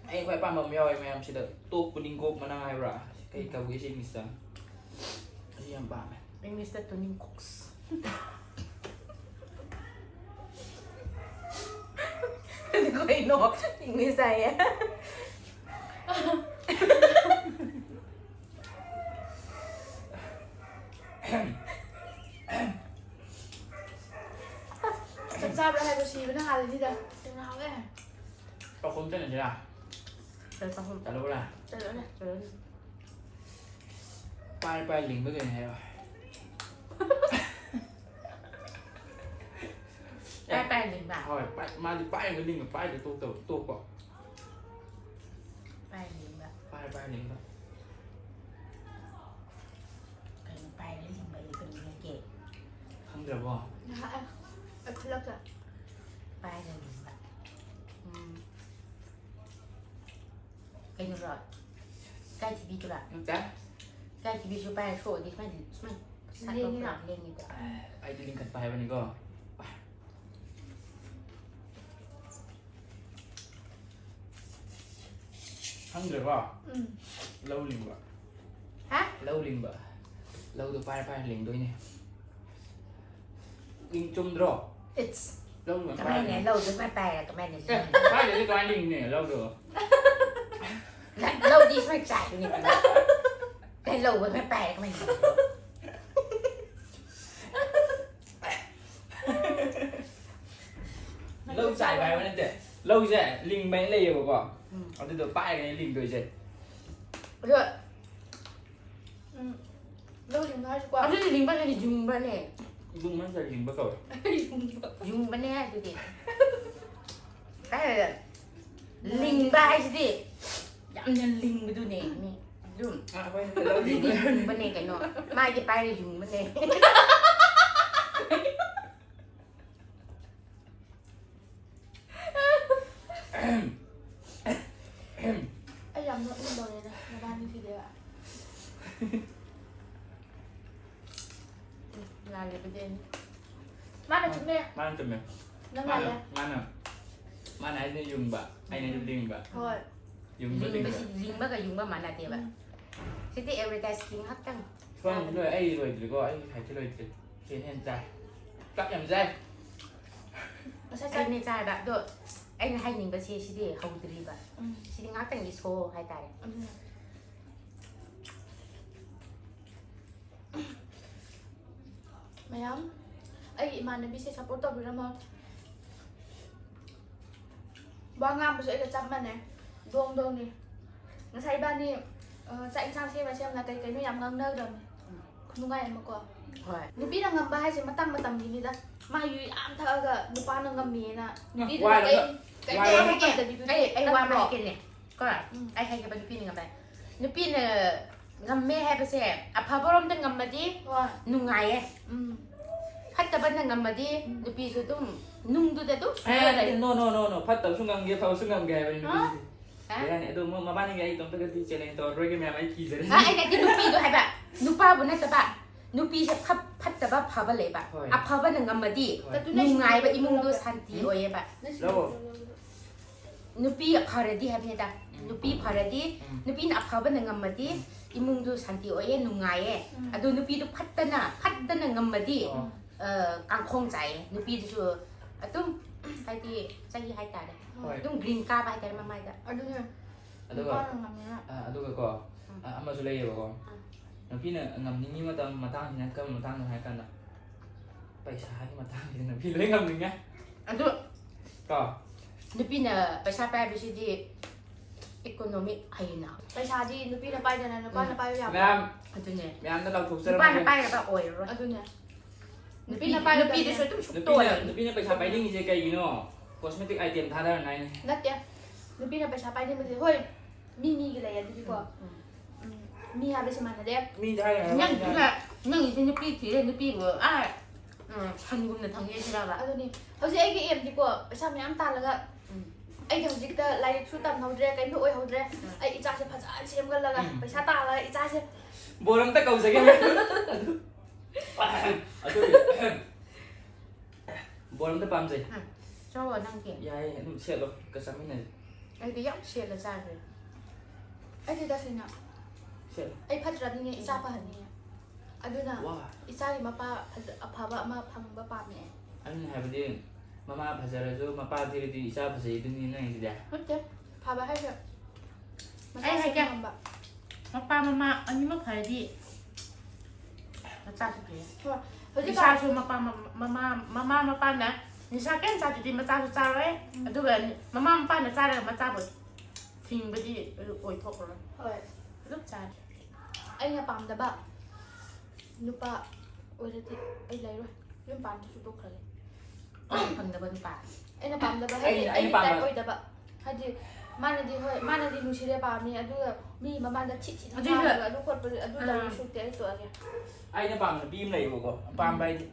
ꯑꯩ ꯈ꯭ꯋꯥꯏ ꯄꯥꯝꯕ ꯑꯃ ꯌꯥꯎꯋꯦ ꯃꯌꯥꯝꯁꯤꯗ꯫ ꯇꯣꯛ ꯄꯨꯅꯤꯡꯀꯣꯛ ꯃꯅꯥ ꯍꯥꯏꯕ꯭ꯔꯥ? ꯀꯩ ꯀꯧꯒꯦ ꯁꯤ ꯏꯪꯂꯤꯁꯇ? ꯑꯩ ꯌꯥꯝ ꯄꯥꯝꯃꯦ꯫ ꯏꯪꯂꯤꯁꯇ ꯇꯨꯅꯤꯡꯀꯣꯛꯁ꯫ ꯀꯩꯅꯣ? ꯏꯪꯂꯤꯁ ꯍꯥꯏꯌꯦ꯫ ꯆꯥꯛ ꯆꯥꯕ꯭ꯔꯥ ꯍꯥꯏꯕ ꯁꯤꯕꯅ ꯍꯥꯜꯂꯅꯤꯗ꯫ ꯌꯥꯝ ꯍꯥꯎꯋꯦ꯫ ꯄꯥꯎꯈꯨꯝ ꯆꯠꯂꯁꯤꯔꯥ? ꯀꯩ ꯄꯥꯎꯈꯨꯝ? ꯆꯠꯂꯧꯔꯥ? ꯆꯠꯂꯣꯅꯦ, ꯆꯠꯂꯣꯅꯦ꯫ ꯄꯥꯏ ꯄꯥꯏ ꯂꯤꯡꯕ ꯀꯩꯅꯣ ꯍꯥꯏꯔꯣ? ꯄꯥꯏ ꯄꯥꯏ ꯂꯤꯡꯕ? ꯍꯣꯏ, ꯄꯥꯏ-, ꯃꯥꯗꯤ ꯄꯥꯏꯔꯒ ꯂꯤꯡꯕ, ꯄꯥꯏꯔꯒ ꯇꯣꯛꯇꯕ, ꯇꯣꯛꯄ꯫ ꯄꯥꯏ ꯂꯤꯡꯕ꯫ ꯄꯥꯏ ꯄꯥꯏ ꯂꯤꯡꯕ꯫ ꯀꯩꯅꯣ ꯄꯥꯏꯔ ꯂꯤꯡꯕ ꯍꯥꯏꯗꯤ ꯀꯩꯅꯣ ꯅꯠꯇꯦ? ꯈꯪꯗ꯭ꯔꯕꯣ? ꯉꯥꯏꯍꯥꯛ, ꯑꯩ ꯈꯨꯠꯂꯛꯇ꯫ ꯄꯥꯏꯔ ꯂꯤꯡꯕ꯫ ꯎꯝ꯫ ꯀꯩꯅꯣꯔꯣ? ꯏꯀꯥꯏ ꯊꯤꯕꯤꯗꯨꯔꯥ? ꯅꯠꯇꯦ꯫ ꯏꯀꯥꯏ ꯊꯤꯕꯤꯁꯨ ꯄꯥꯏꯔ ꯁꯣꯛꯑꯗꯤ ꯁꯨꯃꯥꯏꯅ, ꯁꯨꯃꯥꯏꯅ ꯁꯥꯠꯇꯣꯛꯄ ꯂꯦꯡꯉꯤꯅ꯫ ꯂꯦꯡꯉꯤꯗꯣ꯫ ꯑꯩꯗꯤ ꯂꯤꯡꯈꯠꯄ ꯍꯥꯏꯕꯅꯤꯀꯣ꯫ ꯈꯪꯗ꯭ꯔꯦꯀꯣ? ꯎꯝ꯫ ꯂꯧ ꯂꯤꯡꯕ꯫ ꯍꯥ? ꯂꯧ ꯂꯤꯡꯕ꯫ ꯂꯧꯗꯣ ꯄꯥꯏꯔ ꯄꯥꯏꯔ ꯂꯤꯡꯗꯣꯏꯅꯦ꯫ ꯂꯤꯡ ꯆꯨꯝꯗ꯭ꯔꯣ? It's ꯂꯧ ꯂꯤꯡꯕ ꯀꯃꯥꯏꯅ ꯄꯥꯏꯔ ꯂꯧꯗꯣ ꯀꯃꯥꯏꯅ ꯄꯥꯏꯔ ꯀꯃꯥꯏꯅ ꯑꯦ, ꯂꯤꯡ? ꯄꯥꯏꯗ꯭ꯔꯗꯤ ꯀꯃꯥꯏꯅ ꯂꯤꯡꯅꯤ ꯂꯧꯗꯣ? ꯂꯧꯗꯤ ꯁꯨꯃꯥꯏꯅ ꯆꯥꯏꯕꯅꯦ ꯀꯩꯅꯣ꯫ ꯀꯩ ꯂꯧ ꯀꯃꯥꯏꯅ ꯄꯥꯏꯔ ꯀꯃꯥꯏꯅ ꯂꯤꯡ? ꯂꯧ ꯆꯥꯏꯕ ꯍꯥꯏꯕ ꯅꯠꯇꯦ꯫ ꯂꯧꯁꯦ ꯂꯤꯡꯕ ꯍꯥꯏꯅ ꯂꯩꯌꯦꯕꯀꯣ꯫ ꯎꯝ꯫ ꯑꯗꯨꯗꯣ ꯄꯥꯏꯔꯒꯅꯦ ꯂꯤꯡꯗꯣꯏꯁꯦ꯫ ꯑꯗꯣ, ꯎꯝ, ꯂꯧ ꯂꯤꯡꯕ ꯍꯥꯏꯁꯤꯀꯣ꯫ ꯑꯗꯨꯗꯤ ꯂꯤꯡꯕ ꯅꯠꯇꯦ, ꯌꯨꯡꯕꯅꯦ꯫ ꯌꯨꯡꯕ ꯅꯠꯇ꯭ꯔꯗꯤ ꯂꯤꯡꯕ ꯀꯧꯋꯦ꯫ ꯌꯨꯡꯕ꯫ ꯌꯨꯡꯕꯅꯦ ꯑꯗꯨꯗꯤ꯫ ꯀꯥꯏꯗ? ꯂꯤꯡꯕ ꯍꯥꯏꯁꯤꯗꯤ ꯌꯥꯝꯅ ꯂꯤꯡꯕꯗꯨꯅꯦ, ꯃꯤ ꯑꯗꯨꯝ꯫ ꯑ, ꯑꯩꯈꯣꯏ ꯂꯧ ꯑꯗꯨꯗꯤ ꯂꯤꯡꯕ꯫ ꯌꯨꯡꯕꯅꯦ ꯀꯩꯅꯣ꯫ ꯃꯥꯒꯤ ꯄꯥꯏꯔ ꯌꯨꯡꯕꯅꯦ꯫ ꯂꯥꯜꯂꯦꯕꯨꯗꯤ ꯑꯩꯅ꯫ ꯃꯥꯅ ꯆꯨꯝꯃꯦ꯫ ꯃꯥꯅ ꯆꯨꯝꯃꯦ꯫ ꯅꯪ ꯃꯥꯅ ꯂꯥꯜꯂꯦ꯫ ꯃꯥꯅ ꯃꯥꯅ ꯍꯥꯏꯁꯤꯅ ꯌꯨꯡꯕ, ꯑꯩꯅ ꯍꯥꯏꯁꯤꯅ ꯂꯤꯡꯕ꯫ ꯍꯣꯏ꯫ ꯌꯨꯡꯕ ꯂꯤꯡꯕ꯫ ꯂꯤꯡꯕꯁꯤ ꯂꯤꯡꯕꯒ ꯌꯨꯡꯕ ꯃꯥꯟꯅꯗꯦꯕ꯫ ꯎꯝ꯫ ꯁꯤꯗꯤ advertise ꯀꯤ ꯉꯥꯛꯇꯪ꯫ ꯁꯣꯝ ꯂꯣꯏ, ꯑꯩ ꯂꯣꯏꯗ꯭ꯔꯤꯀꯣ, ꯑꯩ ꯍꯥꯏꯐꯦꯠ ꯂꯣꯏꯗ꯭ꯔꯤ꯫ ꯁꯤꯅ ꯍꯦꯟꯅ ꯆꯥꯏ꯫ ꯆꯥꯛ ꯌꯥꯝ ꯆꯥꯏ꯫ ꯉꯁꯥꯏ ꯆꯥꯛ ꯑꯩꯅꯦ ꯆꯥꯏꯕ, ꯑꯗꯣ ꯑꯩꯅ ꯍꯥꯏꯅꯤꯡꯕꯁꯦ ꯁꯤꯗꯤ ꯍꯧꯗ꯭ꯔꯤꯕ꯫ ꯎꯝ꯫ ꯁꯤꯗꯤ ꯉꯥꯛꯇꯪꯒꯤ show ꯍꯥꯏꯇꯥꯔꯦ꯫ ꯑꯗꯨꯅꯦ꯫ ꯃꯌꯥꯝ ꯑꯩꯒꯤ ꯏꯃꯥꯟꯅꯕꯤꯁꯦ support ꯇꯧꯕꯤꯔꯝꯃꯣ꯫ ꯋꯥ ꯉꯥꯡꯕꯁꯨ ꯑꯩꯒ ꯆꯞ ꯃꯥꯟꯅꯩ꯫ ꯗꯣꯡ ꯗꯣꯡꯅꯤ꯫ ꯉꯁꯥꯏ ꯏꯕꯥꯅꯤ, ꯑ, ꯆꯥꯛ ꯏꯟꯁꯥꯡ ꯁꯦꯝꯃ ꯁꯦꯝꯅ ꯀꯩ ꯀꯩꯅꯣ ꯌꯥꯝ ꯉꯥꯡꯅꯈ꯭ꯔꯕꯅꯦ꯫ ꯈꯨꯅꯨꯡꯉꯥꯏ ꯑꯃꯀꯣ꯫ ꯍꯣꯏ꯫ ꯅꯨꯄꯤꯅ ꯉꯝꯕ ꯍꯥꯏꯁꯦ ꯃꯇꯝ ꯃꯇꯝꯒꯤꯅꯤꯗ꯫ ꯃꯥ ꯌꯨ ꯌꯥꯝ ꯊꯛꯑꯒ ꯅꯨꯄꯥꯅ ꯉꯝꯃꯦꯅ ꯅꯨꯄꯤꯗꯨꯅ ꯋꯥꯏꯔꯣ, ꯀꯩ-, ꯀꯩꯝꯇ ꯋꯥꯏꯔꯣ꯫ ꯍꯦꯛ ꯉꯝꯗꯕꯤꯗꯨꯗꯤ ꯑꯩ, ꯑꯩ ꯋꯥ ꯑꯃ ꯅꯠꯇ꯭ꯔꯣ? ꯍꯥꯏꯒꯦꯅꯦ꯫ ꯀꯣ, ꯎꯝ꯫ ꯑꯩ ꯍꯥꯏꯒꯦꯕ, ꯅꯨꯄꯤꯅ ꯉꯝꯕ ꯍꯥꯏ-, ꯅꯨꯄꯤꯅ ꯉꯝꯃꯦ ꯍꯥꯏꯕꯁꯦ ꯑꯐꯕꯔꯣꯝꯗ ꯉꯝꯃꯗꯤ ꯍꯣꯏ꯫ ꯅꯨꯡꯉꯥꯏꯌꯦ꯫ ꯎꯝ꯫ ꯐꯠꯇꯕꯅ ꯉꯝꯃꯗꯤ ꯎꯝ꯫ ꯅꯨꯄꯤꯁꯨ ꯑꯗꯨꯝ ꯅꯨꯡꯗꯨꯗ ꯑꯗꯨꯝ ꯑꯦ, ꯁꯨꯔ ꯂꯩ꯫ No, no, no, no. ꯐꯠꯇꯕꯁꯨ ꯉꯝꯒꯦ, ꯐꯕꯁꯨ ꯉꯝꯒꯦ ꯍꯥꯏꯕꯅꯤ ꯍꯥ? ꯅꯨꯄꯤꯁꯤꯗꯤ꯫ ꯍꯥ? ꯕꯦꯔꯥꯅꯤ꯫ ꯑꯗꯣ ꯃ-, ꯃꯕꯥꯅꯤꯒ ꯑꯩ ꯏꯇꯣꯝꯇꯒꯗꯤ challenge ꯇꯧꯔꯔꯣꯏꯒꯦ ꯃꯌꯥꯝ, ꯑꯩ ꯀꯤꯖꯔꯦ꯫ ꯍꯥ, ꯑꯩꯅ ꯍꯥꯏꯗꯤ ꯅꯨꯄꯤꯗꯣ ꯍꯥꯏꯕ, ꯅꯨꯄꯥꯕꯨ ꯅꯠꯇꯕ, ꯅꯨꯄꯤꯁꯦ ꯐꯠ-, ꯐꯠꯇꯕ ꯐꯕ ꯂꯩꯕ꯫ ꯍꯣꯏ꯫ ꯑꯐꯕꯅ ꯉꯝꯃꯗꯤ ꯍꯣꯏ꯫ ꯅꯨꯡꯉꯥꯏꯕ ꯏꯃꯨꯡꯗꯣ ꯁꯥꯟꯇꯤ ꯎꯝ꯫ ꯑꯣꯏꯌꯦꯕ꯫ ꯂꯧꯑꯣ꯫ ꯅꯨꯄꯤ ꯐꯔꯗꯤ ꯍꯥꯏꯕꯅꯤꯗ꯫ ꯎꯝ꯫ ꯅꯨꯄꯤ ꯐꯔꯗꯤ, ꯎꯝ꯫ ꯅꯨꯄꯤꯅ ꯑꯐꯕꯅ ꯉꯝꯃꯗꯤ ꯎꯝ꯫ ꯏꯃꯨꯡꯗꯨ ꯁꯥꯟꯇꯤ ꯑꯣꯏꯌꯦ, ꯅꯨꯡꯉꯥꯏꯌꯦ꯫ ꯎꯝ꯫ ꯑꯗꯨ ꯅꯨꯄꯤꯗꯨ ꯐꯠꯇꯅ, ꯐꯠꯇꯅ ꯉꯝꯃꯗꯤ, ꯑꯣ꯫ ꯑ, ꯀꯥꯡꯈꯣꯡ ꯆꯥꯏꯌꯦ꯫ ꯅꯨꯄꯤꯗꯨꯁꯨ ꯑꯗꯨꯝ ꯍꯥꯏꯗꯤ ꯆꯍꯤ ꯍꯥꯏꯇꯥꯔꯦ꯫ ꯍꯣꯏ꯫ ꯑꯗꯨꯝ green ꯀꯥꯕ ꯍꯥꯏꯇꯥꯔꯦ ꯃꯃꯥꯏꯗ꯫ ꯑꯗꯨꯅꯦ꯫ ꯑꯗꯨꯒ, ꯅꯨꯄꯥꯅ ꯉꯝꯃꯦꯅ꯫ ꯑ, ꯑꯗꯨꯒꯀꯣ, ꯎꯝ꯫ ꯑ, ꯑꯃꯁꯨ ꯂꯩꯌꯦꯕꯀꯣ꯫ ꯎꯝ꯫ ꯅꯨꯄꯤꯅ ꯉꯝꯅꯤꯡꯉꯤ ꯃꯇꯝ, ꯃꯇꯥꯡꯁꯤꯅ ꯀꯔꯝꯕ ꯃꯇꯥꯡꯗꯅꯣ ꯍꯥꯏ ꯀꯥꯟꯗ, ꯄꯩꯁꯥꯒꯤ ꯃꯇꯥꯡꯁꯤꯗ ꯅꯨꯄꯤ ꯂꯣꯏ ꯉꯝꯅꯤꯡꯉꯦ꯫ ꯑꯗꯨ ꯀꯣ? ꯅꯨꯄꯤꯅ ꯄꯩꯁꯥ ꯄꯥꯏꯕꯁꯤꯗꯤ economic ꯍꯩꯅ꯫ ꯄꯩꯁꯥꯗꯤ ꯅꯨꯄꯤꯅ ꯄꯥꯏꯗꯅ ꯅꯨꯄꯥꯅ ꯎꯝ꯫ ꯄꯥꯏꯕ ꯌꯥꯕ꯭ꯔꯣ? ꯃꯌꯥꯝ, ꯑꯗꯨꯅꯦ꯫ ꯃꯌꯥꯝꯗ ꯂꯥꯎꯊꯣꯛꯆꯔꯝꯃꯒꯦ꯫ ꯅꯨꯄꯥꯅ ꯄꯥꯏꯔꯕ ꯑꯣꯏꯔꯔꯣꯏ꯫ ꯑꯗꯨꯅꯦ꯫ ꯅꯨꯄꯤ-, ꯅꯨꯄꯤꯅ ꯄꯥꯏꯒꯗꯕꯅꯦ꯫ ꯅꯨꯄꯤꯗꯁꯨ ꯑꯗꯨꯝ ꯅꯨꯄꯤꯅ, ꯁꯨꯛꯇꯣꯛꯑꯣꯏ꯫ ꯅꯨꯄꯤꯅ ꯄꯩꯁꯥ ꯄꯥꯏꯅꯤꯡꯉꯤꯁꯦ ꯀꯩꯒꯤꯅꯣ? Cosmetic item ꯊꯥꯗꯔꯅꯉꯥꯏꯅꯦ꯫ ꯅꯠꯇꯦ꯫ ꯅꯨꯄꯤꯅ ꯄꯩꯁꯥ ꯄꯥꯏꯅꯤꯡꯕꯁꯦ, ꯍꯣꯏ, ꯃꯤ ꯃꯤꯒꯤ ꯂꯩ ꯑꯗꯨꯗꯤꯀꯣ꯫ ꯎꯝ꯫ ꯎꯝ, ꯃꯤ ꯍꯥꯏꯕꯁꯤ ꯃꯥꯟꯅꯗꯦ꯫ ꯃꯤꯗꯤ ꯍꯥꯏꯔꯣꯏ, ꯍꯥꯏꯔꯣꯏ, ꯅꯪ-, ꯍꯥꯏꯔꯣꯏ꯫ ꯅꯪꯒꯤꯁꯦ ꯅꯨꯄꯤ ꯊꯤꯔꯦ, ꯅꯨꯄꯤꯕꯨ, ꯑꯥ, ꯎꯝ, ꯁꯟꯒꯨꯝꯅ ꯊꯝꯒꯦ ꯁꯤꯔꯕ? ꯑꯗꯨꯅꯤ꯫ ꯍꯧꯖꯤꯛ ꯑꯩꯒꯤ aim ꯗꯤꯀꯣ, ꯄꯩꯁꯥ ꯃꯌꯥꯝ ꯇꯥꯜꯂꯒ ꯎꯝ꯫ ꯑꯩꯗꯤ ꯍꯧꯖꯤꯛꯇ ꯂꯥꯏꯔꯤꯛꯁꯨ ꯇꯝꯍꯧꯗ꯭ꯔꯦ, ꯀꯩꯝꯇ ꯑꯣꯏꯍꯧꯗ꯭ꯔꯦ꯫ ꯑꯩ ꯏꯆꯥꯁꯦ ꯐꯖꯅ ꯁꯦꯝꯒꯠꯂꯒ, ꯎꯝ꯫ ꯄꯩꯁꯥ ꯇꯥꯜꯂꯒ ꯏꯆꯥꯁꯦ꯫ ꯕꯣꯔ ꯑꯝꯇ ꯀꯧꯖꯒꯦ꯫ ꯑꯗꯨ, ꯑꯗꯨ, ꯕꯣꯔ ꯑꯝꯇ ꯄꯥꯝꯖꯩ꯫ ꯎꯝ꯫ ꯆꯥꯎꯋꯣ ꯅꯪꯗꯤ꯫ ꯌꯥꯏꯌꯦ, ꯑꯗꯨꯝ ꯁꯦꯠꯂꯣ, ꯀ ꯆꯥꯃꯤꯟꯅꯁꯦ꯫ ꯑꯩꯗꯤ ꯌꯥꯝ ꯁꯦꯠꯂ ꯆꯥꯈ꯭ꯔꯦ꯫ ꯑꯩꯗꯤ ꯇꯁꯦꯡꯅ ꯁꯦꯠꯂꯣ꯫ ꯑꯩ ꯐꯠꯇ꯭ꯔꯕꯅꯤꯅ ꯏꯆꯥ ꯐꯍꯟꯅꯤꯡꯉꯦ꯫ ꯑꯗꯨꯅ ꯋꯥ꯫ ꯏꯆꯥꯒꯤ ꯃꯄꯥ ꯐꯖ-, ꯑꯐꯕ ꯑꯃ ꯐꯪꯕ ꯄꯥꯝꯃꯦ꯫ ꯑꯗꯨꯅ ꯍꯥꯏꯕꯗꯤ, ꯃꯃꯥ ꯐꯖꯔꯁꯨ ꯃꯄꯥ ꯊꯤꯔꯗꯤ ꯏꯆꯥ ꯐꯖꯩ ꯑꯗꯨꯅꯤ ꯅꯪꯒꯤꯁꯤꯗꯤ꯫ ꯅꯠꯇꯦ, ꯐꯕ ꯍꯥꯏꯁꯦ ꯃꯆꯥ ꯑꯩ ꯍꯥꯏꯒꯦ꯫ ꯁꯦꯝꯕ ꯉꯝꯕ꯫ ꯃꯄꯥ ꯃꯃꯥ ꯑꯅꯤꯃꯛ ꯐꯔꯗꯤ ꯃꯆꯥꯁꯨ ꯐꯩꯌꯦ꯫ ꯍꯣꯏ, ꯍꯧꯖꯤꯛꯀꯥꯟ ꯏꯁꯥꯁꯨ ꯃꯄꯥ ꯃꯃꯥ ꯃꯃꯥ ꯃꯄꯥꯅ ꯅꯤꯁꯥ ꯀꯔꯤꯝ ꯆꯥꯗ꯭ꯔꯗꯤ ꯃꯆꯥꯁꯨ ꯆꯥꯔꯣꯏ꯫ ꯑꯗꯨꯒ ꯃꯃꯥ ꯃꯄꯥꯅ ꯆꯥꯔꯒ ꯃꯆꯥꯕꯨ ꯊꯤꯡꯕꯗꯤ ꯑꯣꯏꯊꯣꯛꯈ꯭ꯔꯣꯏ꯫ ꯍꯣꯏ꯫ ꯑꯗꯨꯝ ꯆꯥꯔꯦ꯫ ꯑꯩꯅ ꯄꯥꯝꯗꯕ ꯅꯨꯄꯥ ꯑꯣꯏꯔꯗꯤ ꯑꯩ ꯂꯩꯔꯣꯏ꯫ ꯌꯨꯝ ꯄꯥꯟꯗ꯭ꯔꯁꯨ ꯇꯣꯛꯈ꯭ꯔꯒꯦ꯫ ꯑꯩꯅ ꯐꯪꯗꯕ ꯅꯨꯄꯥ꯫ ꯑꯩꯅ ꯄꯥꯝꯗꯕ ꯍꯥꯏꯗꯤ ꯑꯩꯅ- ꯑꯩꯒꯤ ꯑꯩꯅ ꯄꯥꯝꯕ- ꯏꯝꯄꯦꯛ ꯑꯣꯏꯗꯕ꯫ ꯍꯥꯏꯗꯤ ꯃꯥꯅꯗꯤ, ꯍꯣꯏ, ꯃꯥꯅꯗꯤ ꯅꯨꯡꯁꯤꯔꯦ ꯄꯥꯝꯃꯤ, ꯑꯗꯨꯒ ꯃꯤ ꯃꯃꯥꯡꯗ ꯊꯤꯠ ꯊꯤꯠ ꯑꯗꯨꯏꯁꯨ- ꯉꯥꯡꯉꯒ ꯑꯗꯨ ꯈꯣꯠꯄꯗꯨ ꯑꯗꯨ ꯑꯥ꯫ ꯇꯧꯕ ꯁꯨꯛꯇꯤ ꯑꯩ ꯇꯣꯛꯑꯒꯦ꯫ ꯑꯩꯅ ꯄꯥꯝꯕ ꯅꯨꯄꯤ ꯑꯃ ꯂꯩꯌꯦꯕꯀꯣ, ꯄꯥꯝꯕ ꯍꯥꯏꯗꯤ,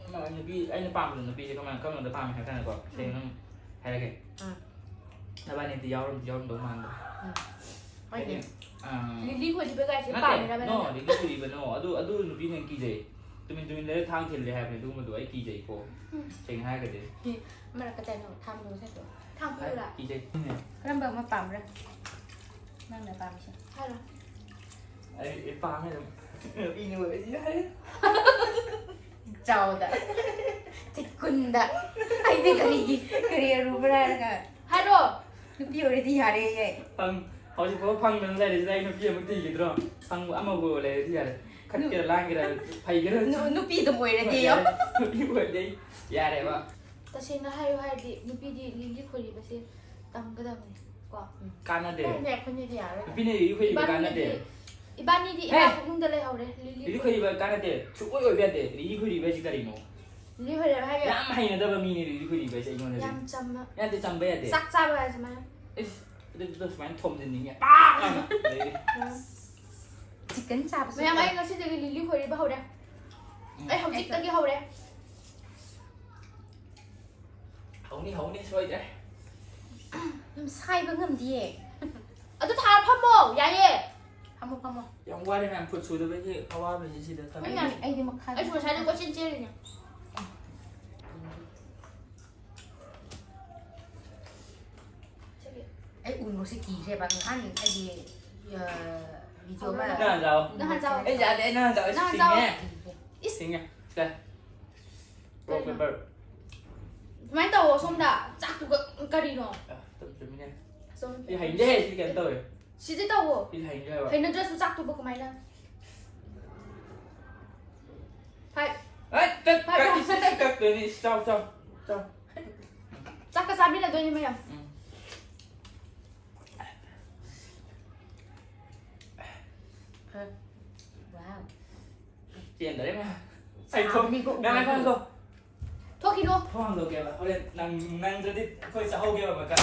ꯑꯃ ꯅꯨꯄꯤ, ꯑꯩꯅ ꯄꯥꯝꯕꯗ ꯅꯨꯄꯤꯁꯦ ꯀꯃꯥꯏꯅ, ꯀꯔꯝꯕꯗ ꯄꯥꯝꯃꯦ ꯍꯥꯏꯕ ꯀꯥꯟꯗꯀꯣ, ꯁꯦꯡꯅ ꯑꯗꯨꯝ ꯍꯥꯏꯔꯒꯦ꯫ ꯑꯥ꯫ ꯅꯕꯥꯅꯤꯗꯤ ꯌꯥꯎꯔꯝ-, ꯌꯥꯎꯔꯝꯗꯧ ꯃꯥꯟꯗꯦ꯫ ꯍꯣꯏꯅꯦ꯫ ꯍꯥꯏꯗꯤ, ꯑꯥ, ꯂꯤꯂꯤ ꯈꯣꯏꯔꯤꯕꯒꯥꯏꯁꯦ ꯅꯠꯇꯦ, ꯄꯥꯝꯃꯤꯔꯕ no, ꯅꯪꯅ? ꯂꯤꯂꯤ ꯈꯣꯏꯔꯤꯕ no, ꯑꯗꯨ, ꯑꯗꯨ ꯅꯨꯄꯤꯅ ꯍꯦꯟꯅ ꯀꯤꯖꯩ꯫ ꯇꯨꯃꯤꯟ ꯇꯨꯃꯤꯟ ꯂꯩꯔ ꯊꯥꯡ ꯊꯤꯜꯂꯦ ꯍꯥꯏꯕꯅꯦ, ꯑꯗꯨꯒꯨꯝꯕꯗꯣ ꯑꯩ ꯀꯤꯖꯩꯀꯣ꯫ ꯁꯦꯡꯅ ꯍꯥꯏꯔꯒꯗꯤ꯫ ꯃꯔꯛꯇ ꯀꯩꯅꯣ ꯊꯥꯡꯗꯣ ꯁꯠꯇꯣ꯫ ꯊꯥꯡ ꯄꯨꯔꯨꯔꯥ? ꯀꯤꯖꯩ꯫ ꯀꯔꯝꯕ ꯑꯃ ꯄꯥꯝꯕ꯭ꯔꯥ? ꯅꯪꯅ ꯄꯥꯝꯃꯤꯁꯦ꯫ ꯍꯥꯏꯔꯣ꯫ ꯑꯩ, ꯑꯩ ꯄꯥꯝꯃꯦ ꯑꯗꯨꯝ꯫ ꯏꯅꯨ ꯑꯩꯗꯤ ꯌꯥꯔꯦ꯫ ꯆꯥꯎꯗ꯫ ꯆꯤꯛꯀꯨꯟꯗ꯫ ꯑꯩꯗꯤ ꯀꯔꯤꯒꯤ, ꯀꯔꯤ ꯑꯔꯨꯕ꯭ꯔꯥ ꯍꯥꯏꯔꯒ꯫ ꯍꯥꯏꯔꯣ꯫ ꯅꯨꯄꯤ ꯑꯣꯏꯔꯗꯤ ꯌꯥꯔꯦ ꯌꯥꯏ꯫ ꯐꯪ-, ꯍꯧꯖꯤꯛ ꯐꯥꯎꯕ ꯐꯪꯗꯅ ꯂꯩꯔꯤꯁꯤꯗ ꯑꯩ ꯅꯨꯄꯤ ꯑꯃꯨꯛ ꯊꯤꯈꯤꯗ꯭ꯔꯣ? ꯐꯪꯕ ꯑꯃꯕꯨ ꯂꯩꯔꯗꯤ ꯌꯥꯔꯦ꯫ ꯈꯠꯀꯦꯔꯥ, ꯂꯥꯡꯒꯦꯔꯥ, ꯍꯩꯒꯦꯔꯥ꯫ ꯅꯨ-, ꯅꯨꯄꯤꯗꯨꯝ ꯑꯣꯏꯔꯗꯤ ꯌꯥꯔꯦ꯫ ꯅꯨꯄꯤ ꯑꯣꯏꯔꯗꯤ ꯑꯩ ꯌꯥꯔꯦꯕ꯫ ꯇꯁꯦꯡꯅ ꯍꯥꯏꯌꯨ ꯍꯥꯏꯔꯗꯤ ꯅꯨꯄꯤꯗꯤ ꯂꯤꯂꯤ ꯈꯣꯏꯔꯤꯕꯁꯦ ꯇꯝꯒꯗꯕꯅꯤ ꯀꯣ꯫ ꯀꯥꯟꯅꯗꯦ꯫ ꯅꯪꯗꯤ ꯑꯩꯈꯣꯏꯅꯤꯗꯤ ꯌꯥꯔꯣꯏ꯫ ꯅꯨꯄꯤꯅ ꯂꯤꯂꯤ ꯈꯣꯏꯔꯤꯕ ꯀꯥꯟꯅꯗꯦ꯫ ꯏꯕꯥꯅꯤꯗꯤ, ꯏꯕꯥꯅꯤꯗꯤ ꯏꯃꯥ ꯄꯨꯛꯅꯨꯡꯗ ꯂꯩꯍꯧꯔꯦ꯫ ꯂꯤꯂꯤ ꯂꯤꯂꯤ ꯈꯣꯏꯔꯤꯕ ꯀꯥꯟꯅꯗꯦ꯫ ꯁꯨꯛꯑꯣꯏ ꯑꯣꯏꯕ ꯌꯥꯗꯦ꯫ ꯂꯤꯂꯤ ꯈꯣꯏꯔꯤꯕ ꯍꯥꯏꯁꯤ ꯀꯔꯤꯅꯣ? ꯂꯤꯂꯤ ꯈꯣꯏꯔꯤꯕ ꯍꯥꯏꯕ ꯌꯥꯝ ꯍꯩꯅꯗꯕ ꯃꯤꯅꯦ ꯂꯤꯂꯤ ꯈꯣꯏꯔꯤꯕ ꯍꯥꯏꯁꯦ ꯑꯩꯉꯣꯟꯗꯗꯤ꯫ ꯌꯥꯝ ꯆꯝꯅ꯫ ꯌꯥꯗꯦ, ꯆꯝꯕ ꯌꯥꯗꯦ꯫ ꯆꯥꯛ ꯆꯥꯕ ꯍꯥꯏꯁꯦ ꯃꯥꯅ꯫ ꯏꯁ, ꯑꯗꯨꯗꯣ ꯁꯨꯃꯥꯏꯅ ꯊꯣꯝꯖꯤꯟꯅꯤꯡꯉꯦ꯫ ꯄꯥꯛ! ꯑꯗꯩꯗꯤ ꯆꯤꯛꯀꯟ ꯆꯥꯕꯁꯨ ꯃꯌꯥꯝ, ꯑꯩ ꯌꯥꯎ-, ꯉꯁꯤꯗꯒꯤ ꯂꯤꯂꯤ ꯈꯣꯏꯔꯤꯕ ꯍꯧꯔꯦ꯫ ꯑꯩ ꯍꯧꯖꯤꯛꯇꯒꯤ ꯍꯧꯔꯦ꯫ ꯍꯧꯅꯤ, ꯍꯧꯅꯤ, ꯁꯣꯏꯗ꯭ꯔꯦ꯫ ꯌꯥꯝ ꯁꯥꯏꯕ ꯉꯝꯗꯤꯌꯦ꯫ ꯑꯗꯨ ꯊꯥꯔ ꯐꯝꯃꯣ꯫ ꯌꯥꯏꯌꯦ꯫ ꯐꯝꯃꯣ, ꯐꯝꯃꯣ꯫ ꯌꯥꯝ ꯋꯥꯔꯦ ꯃꯌꯥꯝ, ꯈꯨꯠ ꯁꯨꯗꯕꯒꯤ ꯑꯋꯥꯕꯁꯤꯗ ꯊꯕꯛ꯫ ꯑꯩꯅ ꯑꯩꯗꯤ ꯃꯈꯥꯗ ꯑꯩꯁꯨ ꯉꯁꯥꯏꯗꯩ ꯀꯣꯏꯆꯦꯟ ꯆꯦꯜꯂꯤꯅꯦ꯫ ꯑꯩ ꯎꯅꯣꯁꯦ ꯀꯤꯈ꯭ꯔꯦꯕ꯫ ꯉꯍꯥꯟ ꯑꯩꯒꯤ, ꯑ, video ꯑꯃ ꯅꯪ ꯍꯥꯟ ꯆꯥꯎ꯫ ꯅꯪ ꯍꯥꯟ ꯆꯥꯎ꯫ ꯑꯩ ꯌꯥꯗꯦ, ꯑꯩ ꯅꯪ ꯍꯥꯟ ꯆꯥꯎ꯫ ꯑꯩ ꯅꯪ ꯍꯥꯟ ꯆꯥꯎ꯫ ꯁꯤꯡꯉꯦ꯫ ꯁꯤꯡꯉꯦ꯫ ꯁꯦ꯫ Rock, ꯀꯔꯤꯅꯣ? Paper꯫ ꯑꯗꯨꯃꯥꯏꯅ ꯇꯧꯋꯣ ꯁꯣꯝꯗ꯫ ꯆꯥꯛꯇꯨꯒ ꯀꯔꯤꯅꯣ? ꯑ, ꯆꯨꯝ-, ꯆꯨꯝꯃꯤꯅꯦ꯫ ꯁꯣꯝ-, ꯑꯩ ꯍꯩꯅꯗꯦ, ꯁꯤ ꯀꯩꯅꯣ ꯇꯧꯋꯦ꯫ ꯁꯤꯗꯤ ꯇꯧꯋꯣ꯫ ꯁꯤ ꯍꯩꯅꯗꯦ ꯍꯥꯏꯕ꯫ ꯍꯩꯅꯗ꯭ꯔꯁꯨ ꯆꯥꯛꯇꯨꯕꯨ ꯀꯃꯥꯏꯅ? ꯐꯥꯏꯚ꯫ ꯑꯩ ꯇꯠ-, ꯐꯥꯏꯚ꯫ ꯀꯛ-, ꯁꯤ ꯀꯛꯇꯣꯏꯅꯤ꯫ ꯆꯥꯎ, ꯆꯥꯎ, ꯆꯥꯎ꯫ ꯆꯥꯛꯀ ꯆꯥꯃꯤꯟꯅꯗꯣꯏꯅꯤ ꯃꯌꯥꯝ꯫ ꯎꯝ꯫ ꯐꯥꯏꯚ꯫ Wow꯫ ꯆꯦꯟꯗꯔꯦ ꯃꯌꯥꯝ꯫ ꯑꯩ ꯊꯣꯛ-, ꯁꯥꯕꯅꯤꯀꯣ ꯃꯌꯥꯝ, ꯎꯃꯪ꯫ ꯉꯥꯏꯈꯣ, ꯉꯥꯏꯈꯣ꯫ ꯊꯣꯛꯈꯤꯅꯣ꯫ ꯊꯣꯡ ꯍꯥꯡꯗꯣꯛꯀꯦꯕ꯫ ꯍꯣꯔꯦꯟ ꯅꯪ-, ꯅꯪꯗ꯭ꯔꯗꯤ ꯑꯩꯈꯣꯏ ꯆꯥꯍꯧꯒꯦꯕ ꯃꯀꯥ꯫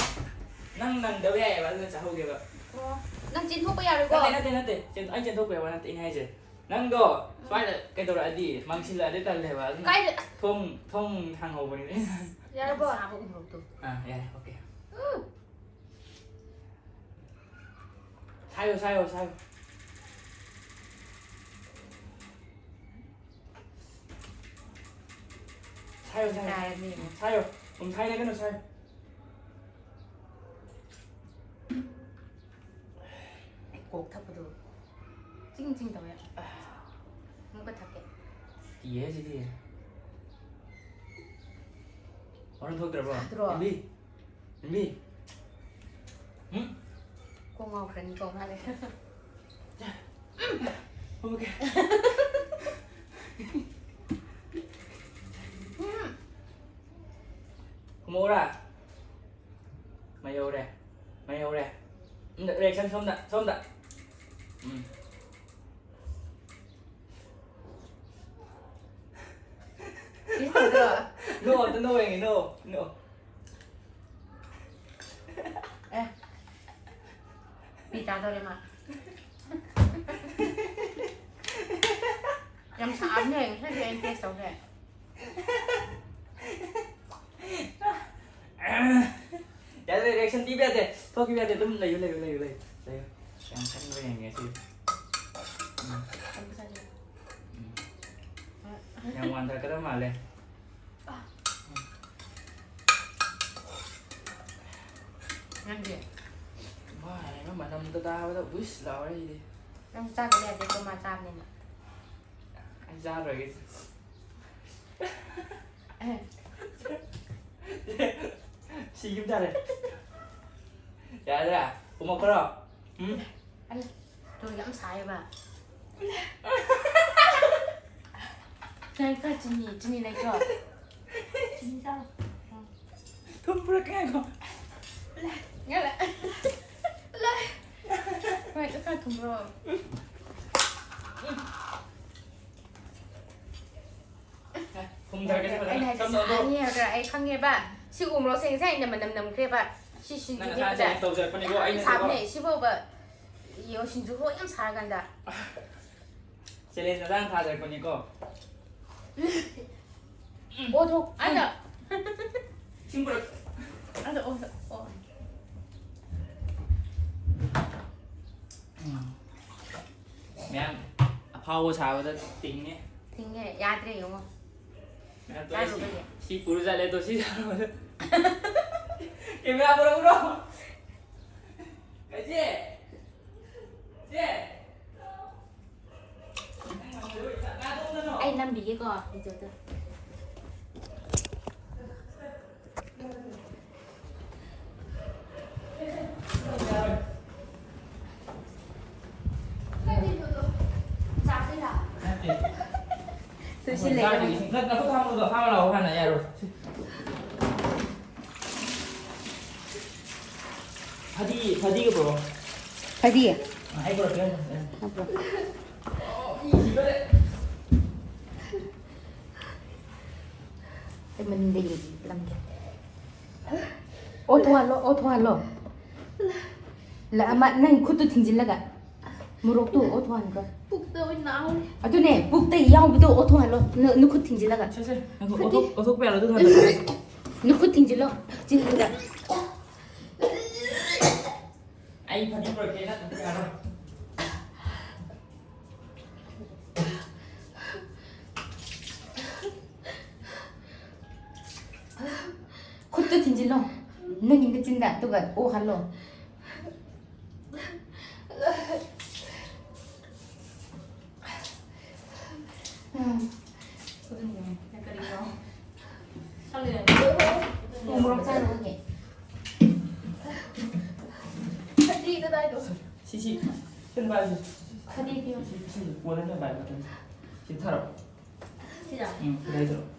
ꯅꯪ ꯅꯪꯗꯕ ꯌꯥꯏꯑꯕ, ꯑꯗꯨꯅ ꯆꯥꯍꯧꯒꯦꯕ꯫ ꯑꯣ, ꯅꯪ ꯆꯦꯟꯊꯣꯛꯄ ꯌꯥꯔꯣꯏꯀꯣ? ꯅꯠꯇꯦ, ꯅꯠꯇꯦ, ꯅꯠꯇꯦ꯫ ꯆꯦꯟ-, ꯑꯩ ꯆꯦꯟꯊꯣꯛꯄ ꯌꯥꯕ ꯅꯠꯇꯦ ꯑꯩꯅ ꯍꯥꯏꯁꯦ꯫ ꯅꯪꯗꯣ ꯎꯝ꯫ ꯁ꯭ꯋꯥꯏꯗ ꯀꯩꯗꯧꯔꯛꯑꯗꯤ, ꯃꯥꯡꯁꯤꯜꯂꯛꯑꯗꯤ ꯇꯜꯂꯦꯕ꯫ ꯑꯗꯨꯅ ꯀꯥꯏꯗ? ꯊꯣꯡ, ꯊꯣꯡ ꯍꯥꯡꯍꯧꯕꯅꯤꯗ꯫ ꯌꯥꯔꯕꯣ? ꯁꯥꯕ ꯎꯃꯣꯔꯣꯛꯇꯣ꯫ ꯑꯥ, ꯌꯥꯔꯦ, okay꯫ ꯎꯝ꯫ ꯁꯥꯏꯌꯣ, ꯁꯥꯏꯌꯣ, ꯁꯥꯏꯌꯣ꯫ ꯁꯥꯏꯌꯣ, ꯁꯥꯏꯌꯣ꯫ ꯇꯥꯔꯅꯤ꯫ ꯁꯥꯏꯌꯣ꯫ ꯎꯝ, ꯁꯥꯏꯅ ꯀꯩꯅꯣ ꯁꯥꯏꯌꯣ꯫ ꯀꯣꯛ ꯊꯛꯄꯗꯣ ꯆꯤꯡ ꯆꯤꯡ ꯇꯧꯋꯦ꯫ ꯑꯃꯨꯛꯀ ꯊꯛꯀꯦ꯫ ꯀꯤꯌꯦ ꯁꯤꯗꯤ꯫ ꯋꯥꯔꯝ ꯊꯣꯛꯇ꯭ꯔꯕꯣ? ꯁꯥꯗ꯭ꯔꯣ? ꯏꯝꯕꯤ? ꯏꯝꯕꯤ? ꯎꯝ? ꯀꯣꯛ ꯉꯥꯎꯈ꯭ꯔꯅꯤꯀꯣ ꯃꯥꯗꯤ꯫ Okay꯫ ꯎꯝ꯫ ꯈꯨꯝꯃꯛꯎꯔꯥ? ꯃꯩ ꯍꯧꯔꯦ꯫ ꯃꯩ ꯍꯧꯔꯦ꯫ ꯎꯝ, reaction ꯁꯣꯝꯗ, ꯁꯣꯝꯗ꯫ ꯎꯝ꯫ Kiss ꯇꯧꯗ꯭ꯔꯣ? ꯅꯣ, ꯑꯗꯨ ꯅꯣ ꯌꯦꯡꯉꯦ, ꯅꯣ, ꯅꯣ꯫ ꯑꯦ꯫ ꯄꯤ ꯇꯥꯗꯧꯔꯦ ꯃꯥ꯫ ꯌꯥꯝ ꯁꯥꯕꯅꯦ, ꯉꯁꯥꯏꯁꯨ ꯑꯩꯅ test ꯇꯧꯈ꯭ꯔꯦ꯫ ꯌꯥꯗ꯭ꯔꯦ, Reaction ꯄꯤꯕ ꯌꯥꯗꯦ꯫ ꯊꯣꯛꯈꯤꯕ ꯌꯥꯗꯦ꯫ ꯑꯗꯨꯝ ꯂꯩꯌꯨ, ꯂꯩꯌꯨ, ꯂꯩꯌꯨ, ꯂꯩꯌꯨ, ꯂꯩꯌꯨ꯫ ꯌꯥꯝ ꯀꯟꯕ ꯌꯦꯡꯒꯦ ꯁꯤ꯫ ꯎꯝ꯫ ꯎꯝ꯫ ꯌꯥꯝ ꯋꯥꯟꯊꯔꯛꯀꯗꯕ ꯃꯥꯜꯂꯦ꯫ ꯅꯪꯗꯤ? ꯃꯥꯏ, ꯃꯅꯝꯗꯣ ꯇꯥꯕꯗ ꯋꯤꯁ ꯂꯥꯎꯔꯦ ꯑꯩꯗꯤ꯫ ꯅꯪ ꯆꯥꯗꯕ ꯌꯥꯗꯦꯀꯣ, ꯃꯥ ꯆꯥꯕꯅꯤꯅ꯫ ꯑꯩ ꯆꯥꯔꯣꯏꯒꯦ꯫ ꯑꯦ꯫ ꯁꯤꯈꯤꯕ ꯇꯥꯔꯦ꯫ ꯌꯥꯔꯦ, ꯀꯨꯝꯃꯛꯈ꯭ꯔꯣ꯫ ꯎꯝ? ꯑꯩ ꯇꯣ ꯌꯥꯝ ꯁꯥꯏꯌꯦꯕ꯫ ꯅꯪ ꯈꯔ ꯆꯤꯅꯤ, ꯆꯤꯅꯤ ꯂꯩꯇ꯭ꯔꯣ? ꯆꯤꯅꯤ ꯆꯥꯔꯣ꯫ ꯎꯝ꯫ ꯊꯨꯝ ꯄꯨꯔꯛꯀꯦ ꯉꯥꯏꯈꯣ꯫ ꯉꯥꯏꯈꯣ꯫ ꯍꯣꯏ, ꯈꯔ ꯊꯨꯝ ꯄꯨꯔꯛꯑꯣ꯫ ꯊꯨꯝ ꯊꯥꯛꯀꯦ ꯁꯦ ꯐꯖꯅ꯫ ꯑꯩꯅ ꯍꯥꯏꯁꯦ ꯁꯝꯅ ꯑꯗꯣ ꯁꯥꯅꯤ ꯍꯥꯏꯕ ꯑꯩ ꯈꯪꯉꯦꯕ꯫ ꯁꯤ ꯎ ꯃꯣꯔꯣꯛꯁꯦ ꯉꯁꯥꯏ ꯑꯩꯅ ꯃꯅꯝ ꯅꯝꯈ꯭ꯔꯦꯕ꯫ ꯁꯤ ꯅꯪ ꯁꯤꯡꯖꯨ ꯅꯁꯥꯅ ꯃꯦꯠꯄꯗ ꯁꯦꯂꯦꯛ ꯇꯧꯖꯔꯛꯄꯅꯤꯀꯣ, ꯌꯥꯝ ꯑꯩꯅ ꯁꯥꯕꯅꯦ꯫ ꯁꯤꯐꯥꯎꯕ ꯌꯦꯡꯉꯣ, ꯁꯤꯡꯖꯨ ꯍꯣ ꯌꯥꯝ ꯁꯥꯔꯀꯥꯟꯗ꯫ ꯆꯦꯂꯦꯟꯖ ꯃꯇꯥꯡ ꯊꯥꯖꯔꯛꯄꯅꯤꯀꯣ꯫ ꯑꯣ, ꯊꯣꯛ-, ꯑꯗ꯫ ꯏꯁꯤꯡ ꯄꯨꯔꯛ-꯫ ꯑꯗ, ꯑꯣ, ꯑꯣ꯫ ꯎꯝ꯫ ꯃꯌꯥꯝ ꯑꯐꯥꯎꯕ ꯁꯥꯕꯗ ꯇꯤꯡꯉꯦ꯫ ꯇꯤꯡꯉꯦ, ꯌꯥꯗ꯭ꯔꯦ ꯌꯦꯡꯉꯣ꯫ ꯃꯌꯥꯝ ꯇꯣꯛꯑꯦ, ꯁꯤ, ꯆꯥꯔꯨꯕꯒꯤ꯫ ꯁꯤ ꯄꯨꯔ ꯆꯠꯂꯦ ꯑꯗꯣ ꯁꯤ ꯁꯥꯕꯗ꯫ ꯀꯦꯃꯦꯔꯥ ꯄꯨꯔꯛꯎꯔꯣ? ꯀꯩꯆꯦ? ꯆꯦ? ꯑꯩ ꯅꯝꯕꯤꯒꯦꯀꯣ, ꯚꯤꯗꯤꯑꯣꯗꯣ꯫ ꯅꯠꯇꯦ꯫ ꯁꯤ ꯂꯩꯔꯦ꯫ ꯅꯠ-, ꯅꯈꯨꯠ ꯍꯥꯝꯃꯨꯗꯣ, ꯍꯥꯝꯃ ꯂꯥꯛꯑꯣ ꯍꯥꯟꯅ, ꯌꯥꯔꯣꯏ꯫ ꯐꯗꯤ, ꯐꯗꯤꯒ ꯄꯨꯔꯛꯑꯣ꯫ ꯐꯗꯤ? ꯑ, ꯑꯩ ꯄꯨꯔꯛꯀꯦ꯫ ꯑ, ꯄꯨꯔꯛꯑꯣ꯫ ꯑꯣ, ꯏ ꯁꯤꯗꯣꯔꯦ꯫ ꯑꯩ ꯃꯅꯤꯡꯗꯒꯤ ꯂꯝꯒꯦ꯫ ꯑꯣ, ꯊꯣꯡꯍꯜꯂꯣ, ꯑꯣ, ꯊꯣꯡꯍꯜꯂꯣ꯫ ꯂ-, ꯑꯃ, ꯅꯪ ꯈꯨꯠꯇꯨ ꯊꯤꯡꯖꯤꯜꯂꯒ꯫ ꯃꯣꯔꯣꯛꯇꯨ ꯑꯣꯠꯊꯣꯛꯍꯟꯈ꯭ꯔꯣ꯫ ꯄꯨꯛꯇ ꯑꯣꯏꯅ ꯅꯥꯍꯧꯔꯦ꯫ ꯑꯗꯨꯅꯦ, ꯄꯨꯛꯇ ꯌꯥꯎꯕꯗꯣ ꯑꯣꯠꯊꯣꯛꯍꯜꯂꯣ꯫ ꯅ-, ꯅꯈꯨꯠ ꯊꯤꯡꯖꯤꯜꯂꯒ꯫ ꯁꯦ, ꯁꯦ, ꯉꯥꯏꯈꯣ, ꯐꯗꯤ? ꯑꯣꯠꯊꯣꯛ-, ꯑꯣꯠꯊꯣꯛꯄ ꯌꯥꯔꯣꯏ, ꯑꯗꯨ ꯊꯥꯡꯒꯠꯂꯣ꯫ ꯅꯈꯨꯠ ꯊꯤꯡꯖꯤꯜꯂꯣ, ꯆꯤꯟꯗ꯫ ꯑꯩ ꯐꯗꯤ ꯄꯨꯔꯛꯀꯦ, ꯅꯪ ꯌꯥꯔꯣꯏ꯫ ꯈꯨꯠꯇꯨ ꯊꯤꯟꯖꯤꯜꯂꯣ, ꯅꯪꯒꯤ ꯅꯆꯤꯟꯗ, ꯑꯗꯨꯒ ꯑꯣ ꯍꯜꯂꯣ꯫ ꯎꯝ꯫ ꯀꯔꯤꯅꯣ? ꯁꯛꯂꯦ꯫ ꯎ ꯃꯣꯔꯣꯛ ꯆꯥꯔꯨꯒꯦ꯫ ꯐꯗꯤ ꯀꯗꯥꯏꯗꯣ? ꯁꯤ, ꯁꯤ, ꯁꯤ ꯄꯥꯏꯌꯨ, ꯁꯤ, ꯁꯤ, ꯁꯤ꯫ ꯐꯗꯤ ꯄꯤꯌꯨ꯫ ꯁꯤ, ꯁꯤ, ꯁꯤ, ꯀꯣꯟꯅ ꯄꯥꯏꯌꯨ, ꯃꯊꯪ꯫ ꯁꯤ ꯊꯥꯔꯛꯑꯣ꯫ ꯁꯤꯗ? ꯎꯝ, ꯁꯤꯗ ꯍꯩꯗꯣꯔꯛꯑꯣ꯫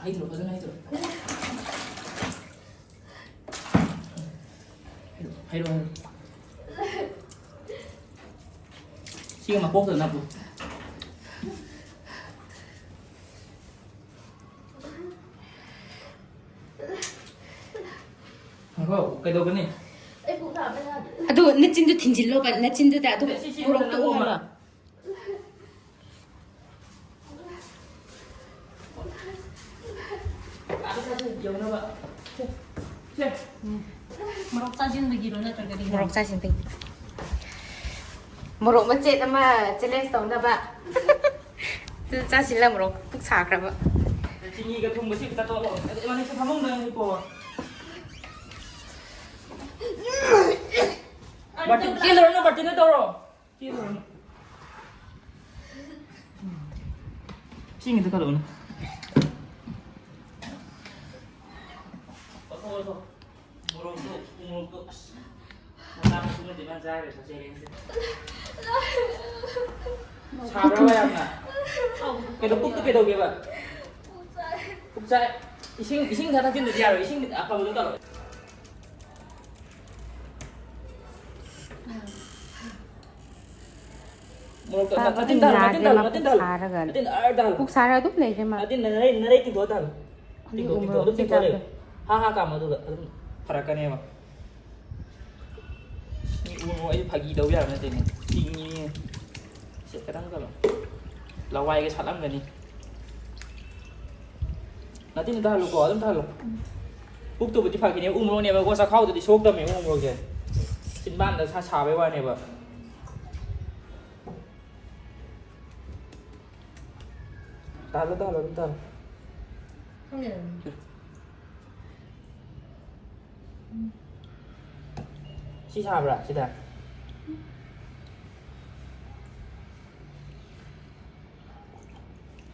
ꯍꯩꯗꯣꯔꯛꯑꯣ, ꯐꯖꯅ ꯍꯩꯗꯣꯔꯛꯑꯣ꯫ ꯍꯩꯔꯣ, ꯍꯩꯔꯣ, ꯍꯩꯔꯣ꯫ ꯁꯤꯒ ꯃꯀꯣꯛꯇ ꯅꯞꯄꯨ꯫ ꯉꯥꯏꯈꯣ, ꯀꯩꯗꯧꯒꯅꯤ? ꯑꯩ ꯄꯨꯛ ꯅꯥꯕ ꯌꯥꯗ꯭ꯔꯦ꯫ ꯑꯗꯨ ꯅꯆꯤꯟꯗꯨ ꯊꯤꯡꯖꯤꯜꯂꯣꯕ, ꯅꯆꯤꯟꯗꯨꯗ ꯑꯗꯨꯝ ꯁꯤ, ꯁꯤ, ꯃꯣꯔꯣꯛꯇꯣ ꯁꯤ, ꯎꯍꯜꯂꯣ꯫ ꯃꯣꯔꯣꯛ ꯆꯥꯁꯤꯟꯕꯒꯤꯔꯣ ꯅꯠꯇ꯭ꯔꯒ ꯀꯔꯤꯒꯤꯅꯣ? ꯃꯣꯔꯣꯛ ꯆꯥꯁꯤꯟꯕꯒꯤ꯫ ꯃꯣꯔꯣꯛ ꯃꯆꯦꯠ ꯑꯃ ꯆꯦꯂꯦꯟꯖ ꯇꯧꯅꯕ꯫ ꯑꯗꯨ ꯆꯥꯁꯤꯜꯂ ꯃꯣꯔꯣꯛ ꯄꯨꯛ ꯁꯥꯈ꯭ꯔꯕ꯫ ꯆꯤꯅꯤꯒ ꯊꯨꯝꯒꯁꯤ ꯈꯤꯇ ꯇꯣꯠꯂꯣ꯫ ꯑꯗꯨ ꯏꯕꯥꯅꯤꯁꯨ ꯐꯃꯨꯡꯗ ꯑꯣꯏꯅ ꯍꯤꯞꯄꯣ꯫ ꯕꯥꯔꯇꯤꯟ ꯆꯦꯜꯂꯨꯔꯅꯨ, ꯕꯥꯔꯇꯤꯟꯗ ꯇꯧꯔꯣ꯫ ꯆꯦꯜꯂꯨꯔꯅꯨ꯫ ꯏꯁꯤꯡ ꯈꯤꯇ ꯀꯠꯂꯛꯎꯅꯦ꯫ ꯃꯣꯔꯣꯛꯇꯣ, ꯎ ꯃꯣꯔꯣꯛꯇꯣ, ꯑꯁ꯫ ꯃꯆꯥ ꯃꯁꯨ ꯅꯠꯇꯦ ꯃꯥꯅ ꯆꯥꯔꯤꯕ ꯆꯦꯂꯦꯟꯖꯁꯦ꯫ ꯁꯥꯕ꯭ꯔꯕ ꯌꯥꯝꯅ? ꯀꯩꯗꯧ-, ꯄꯨꯛꯇ ꯀꯩꯗꯧꯒꯦꯕ? ꯄꯨꯛ ꯆꯥꯛꯑꯦ꯫ ꯏꯁꯤꯡ, ꯏꯁꯤꯡ ꯈꯔ ꯊꯛꯆꯤꯟꯗꯗꯤ ꯌꯥꯔꯣꯏ꯫ ꯏꯁꯤꯡ ꯑꯐꯕꯗꯣ ꯇꯧꯔꯣ꯫ ꯃꯣꯔꯣꯛꯇ-, ꯆꯥꯕ ꯅꯥꯇꯤꯟ ꯇꯥꯍꯜꯂꯨ, ꯅꯥꯇꯤꯟ ꯌꯥꯗ꯭ꯔꯦ, ꯇꯥꯍꯜꯂꯨ, ꯃꯥ ꯅꯥꯇꯤꯟ ꯄꯨꯛ ꯇꯥꯍꯜꯂꯨ꯫ ꯁꯥꯔꯒ꯫ ꯅꯥꯇꯤꯟ ꯑꯥꯔ ꯇꯥꯍꯜꯂꯨ꯫ ꯄꯨꯛ ꯁꯥꯔꯒ ꯑꯗꯨꯝ ꯂꯩꯔꯦ ꯃꯥ꯫ ꯅꯥꯇꯤꯟ ꯅꯔꯩ, ꯅꯔꯩ ꯇꯤꯡꯊꯣꯛꯑ ꯇꯥꯍꯜꯂꯨ꯫ ꯑꯗꯨ ꯇꯤꯡꯊꯣꯛ, ꯎ ꯇꯤꯡꯊꯣꯛ, ꯃꯣꯔꯣꯛ ꯑꯗꯨꯝ ꯆꯦ ꯇꯤꯡꯊꯣꯛꯑ ꯂꯩꯌꯨ꯫ ꯆꯥꯕꯗꯣ꯫ ꯍꯥ ꯍꯥ ꯀꯥꯝꯃꯣ ꯑꯗꯨꯒ ꯑꯗꯨꯝ ꯐꯔꯛꯀꯅꯦꯕ꯫ ꯃꯤ ꯎ ꯃꯣꯔꯣꯛ ꯑꯩꯗꯤ ꯐꯥꯒꯤ ꯇꯧ ꯌꯥꯕ ꯅꯠꯇꯦꯅꯦ꯫ ꯁꯤꯡꯉꯤꯅꯦ꯫ ꯁꯦ ꯈꯤꯇꯪ ꯇꯧꯔꯣ꯫ ꯂꯋꯥꯏꯒ ꯁꯥꯠꯂꯝꯒꯅꯤ꯫ ꯅꯥꯇꯤꯟꯗ ꯇꯥꯍꯜꯂꯨꯀꯣ, ꯑꯗꯨꯝ ꯇꯥꯍꯜꯂꯨ꯫ ꯄꯨꯛꯇꯨꯕꯨꯗꯤ ꯐꯈꯤꯅꯦ, ꯎ ꯃꯣꯔꯣꯛꯅꯦꯕꯀꯣ, ꯆꯈꯥꯎꯗꯗꯤ ꯁꯣꯛꯇꯕꯅꯦ ꯎ ꯃꯣꯔꯣꯛꯁꯦ꯫ ꯆꯤꯟꯕꯥꯟꯗ ꯁꯥ ꯁꯥꯕꯩ ꯋꯥꯅꯦꯕ꯫ ꯇꯥꯍꯜꯂꯣ, ꯇꯥꯍꯜꯂꯣ, ꯑꯗꯨꯝ ꯇꯥꯍꯜꯂꯣ꯫ ꯁꯤ ꯁꯥꯕ꯭ꯔꯥ ꯁꯤꯗ?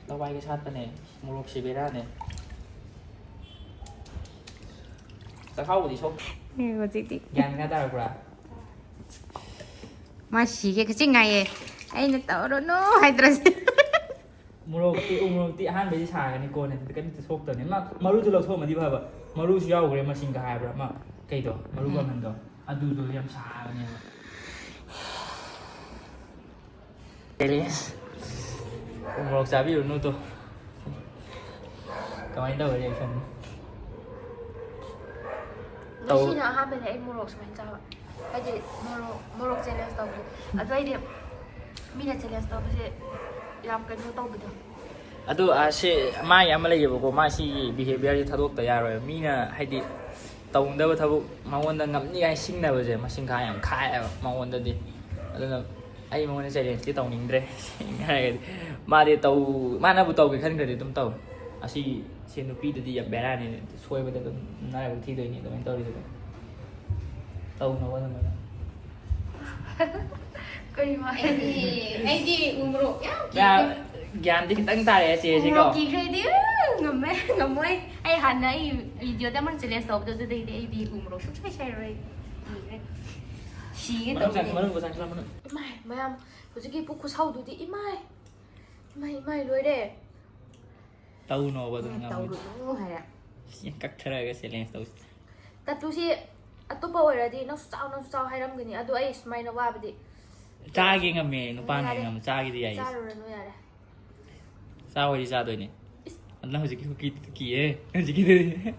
ꯂꯋꯥꯏꯒ ꯁꯥꯠꯄꯅꯦ꯫ ꯃꯣꯔꯣꯛꯁꯤ ꯕꯦꯔꯥꯅꯦ꯫ ꯆꯈꯥꯎꯕꯨꯗꯤ ꯁꯣꯛ꯫ ꯑꯦ, ꯍꯧꯖꯤꯛꯇꯤ꯫ ꯒ꯭ꯌꯥꯟ ꯈꯔ ꯇꯥꯔꯛꯄ꯭ꯔꯥ? ꯃꯥ ꯁꯤꯒꯦ ꯀꯆꯤꯡ ꯉꯥꯏꯌꯦ꯫ ꯑꯩꯅ ꯇꯧꯔꯨꯅꯨ ꯍꯥꯏꯗ꯭ꯔꯁꯤ꯫ ꯃꯣꯔꯣꯛꯇꯤ, ꯎ ꯃꯣꯔꯣꯛꯇꯤ ꯑꯍꯥꯟꯕꯩꯗꯤ ꯁꯥꯒꯅꯤ, ꯀꯣꯟꯅꯗꯤ ꯀꯔꯤꯝꯇ ꯁꯣꯛꯇꯕꯅꯤ꯫ ꯃꯥ ꯃꯔꯨꯁꯨ ꯂꯧꯊꯣꯛꯑꯝꯃꯗꯤ ꯐꯕ꯫ ꯃꯔꯨꯁꯨ ꯌꯥꯎꯈ꯭ꯔꯦ, ꯃꯁꯤꯡꯒ ꯍꯥꯏꯕ꯭ꯔꯥ? ꯑꯃ ꯀꯩꯗꯣ? ꯃꯔꯨ ꯎꯝ꯫ ꯄꯥꯡꯒꯟꯗꯣ꯫ ꯑꯗꯨꯗꯣ ꯌꯥꯝ ꯁꯥꯕꯅꯦꯕ꯫ ꯇꯦꯔꯦꯁ꯫ ꯎ ꯃꯣꯔꯣꯛ ꯆꯥꯕꯤꯔꯨꯅꯨ ꯇꯣ꯫ ꯀꯃꯥꯏꯅ ꯇꯧꯕ reaction? ꯇꯧ- ꯉꯁꯤꯅ ꯑꯍꯥꯟꯕꯅꯦ ꯑꯩ ꯃꯣꯔꯣꯛ ꯁꯨꯃꯥꯏꯅ ꯆꯥꯕ꯫ ꯍꯥꯏꯗꯤ ꯃꯣꯔꯣꯛ, ꯃꯣꯔꯣꯛ challenge ꯇꯧꯕꯁꯦ꯫ ꯑꯗꯣ ꯑꯩꯗꯤ ꯃꯤꯅ challenge ꯇꯧꯕꯁꯦ ꯌꯥꯝ ꯀꯩꯅꯣ ꯇꯧꯕꯗꯣ꯫ ꯑꯗꯨ, ꯑ, ꯁꯤ ꯃꯥꯒꯤ ꯑꯃ ꯂꯩꯌꯦꯕꯀꯣ, ꯃꯥ ꯁꯤꯒꯤ behaviourꯁꯦ ꯊꯥꯗꯣꯛꯇ ꯌꯥꯔꯣꯏ꯫ ꯃꯤꯅ ꯍꯥꯏꯗꯤ ꯇꯧꯅꯤꯡꯗꯕ ꯊꯕꯛ ꯃꯉꯣꯟꯗ ꯉꯝꯅꯤ ꯀꯥꯏꯅ ꯁꯤꯡꯅꯕꯁꯦ ꯃꯁꯤꯡ ꯈꯥ ꯌꯥꯝ ꯈꯥꯏꯌꯦꯕ ꯃꯉꯣꯟꯗꯗꯤ꯫ ꯑꯗꯨꯅ ꯑꯩ ꯃꯉꯣꯟꯗ challengeꯇꯤ ꯇꯧꯅꯤꯡꯗ꯭ꯔꯦ꯫ ꯁꯦꯡꯅ ꯍꯥꯏꯔꯒꯗꯤ ꯃꯥꯗꯤ ꯇꯧ-, ꯃꯥꯅꯕꯨ ꯇꯧꯒꯦ ꯈꯟꯈ꯭ꯔꯗꯤ ꯑꯗꯨꯝ ꯇꯧꯋꯦ꯫ ꯑꯁꯤ, ꯁꯤ ꯅꯨꯄꯤꯗꯨꯗꯤ ꯌꯥꯝ ꯕꯦꯔꯥꯅꯤ, ꯁꯣꯏꯕꯗ ꯑꯗꯨꯝ ꯅꯥꯏꯕ ꯊꯤꯗꯣꯏꯅꯤ ꯑꯗꯨꯃꯥꯏꯅ ꯇꯧꯔꯤꯗꯨꯗꯤ꯫ ꯇꯧꯅꯕ ꯑꯗꯨꯃꯥꯏꯅ꯫ ꯀꯔꯤ ꯃꯥ-, ꯑꯩꯗꯤ, ꯑꯩꯗꯤ ꯎ ꯃꯣꯔꯣꯛ ꯌꯥꯝ ꯌꯥ-, ꯀꯤꯌꯦ꯫ ꯒ꯭ꯌꯥꯟꯗꯤ ꯈꯤꯇꯪ ꯇꯥꯔꯛꯑꯦ ꯆꯦꯁꯤꯀꯣ꯫ ꯎ ꯃꯣꯔꯣꯛ ꯀꯤꯈ꯭ꯔꯦ ꯑꯩꯗꯤ, ꯎ, ꯉꯝꯃꯦ, ꯉꯝꯃꯣꯏ꯫ ꯑꯩ ꯍꯥꯟꯅ ꯑꯩ videoꯗ ꯑꯃ challenge ꯇꯧꯕꯗꯣ, ꯑꯗꯨꯗꯩꯗꯤ ꯑꯩꯗꯤ ꯎ ꯃꯣꯔꯣꯛ ꯁꯨꯡꯁꯥꯏ ꯁꯥꯏꯔꯣꯏ꯫ ꯀꯤꯈ꯭ꯔꯦ꯫ ꯁꯤꯒꯦ ꯃꯅꯨꯡ ꯆꯪ-, ꯇꯧꯔꯦ꯫ ꯃꯅꯨꯡ ꯆꯪꯁꯤꯜꯂꯣ, ꯃꯅꯨꯡ꯫ ꯏꯃꯥꯏ, ꯃꯌꯥꯝ ꯍꯧꯖꯤꯛꯀꯤ ꯄꯨꯛ ꯈꯨꯁꯥꯎꯗꯨꯗꯤ, ꯏꯃꯥꯏ꯫ ꯏꯃꯥꯏ, ꯏꯃꯥꯏ, ꯂꯣꯏꯔꯦ꯫ ꯇꯧꯅꯣꯕ ꯑꯗꯨꯝ ꯎꯝ, ꯉꯝꯃꯗꯤ꯫ ꯇꯧꯔꯨꯅꯨ ꯍꯥꯏꯔꯦ꯫ ꯁꯤ ꯀꯛꯊꯔꯒ challenge ꯇꯧꯁꯤ꯫ ꯇꯠꯇꯨꯁꯤ ꯑꯇꯣꯞꯄ ꯑꯣꯏꯔꯗꯤ ꯅꯪꯁꯨ ꯆꯥꯎ, ꯅꯪꯁꯨ ꯆꯥꯎ ꯍꯥꯏꯔꯝꯒꯅꯤ꯫ ꯑꯗꯣ ꯑꯩ ꯁꯨꯃꯥꯏꯅ ꯋꯥꯕꯗꯤ ꯆꯥꯒꯦ ꯉꯝꯃꯦ, ꯅꯨꯄꯥꯅ ꯌꯥꯔꯦ꯫ ꯉꯝꯃꯦ, ꯆꯥꯒꯦꯗꯤ ꯌꯥꯏꯌꯦ꯫ ꯆꯥꯔꯨꯔꯅꯨ ꯌꯥꯔꯦ꯫ ꯆꯥꯎ ꯍꯥꯏꯗꯤ ꯆꯥꯗꯣꯏꯅꯦ꯫ ꯏꯁ꯫ ꯑꯗꯨ ꯅꯪ ꯍꯧꯖꯤꯛꯀꯤ ꯀꯨꯀꯤꯗꯨꯗꯤ ꯀꯤꯌꯦ, ꯍꯧꯖꯤꯛꯀꯤꯗꯨꯗꯤ꯫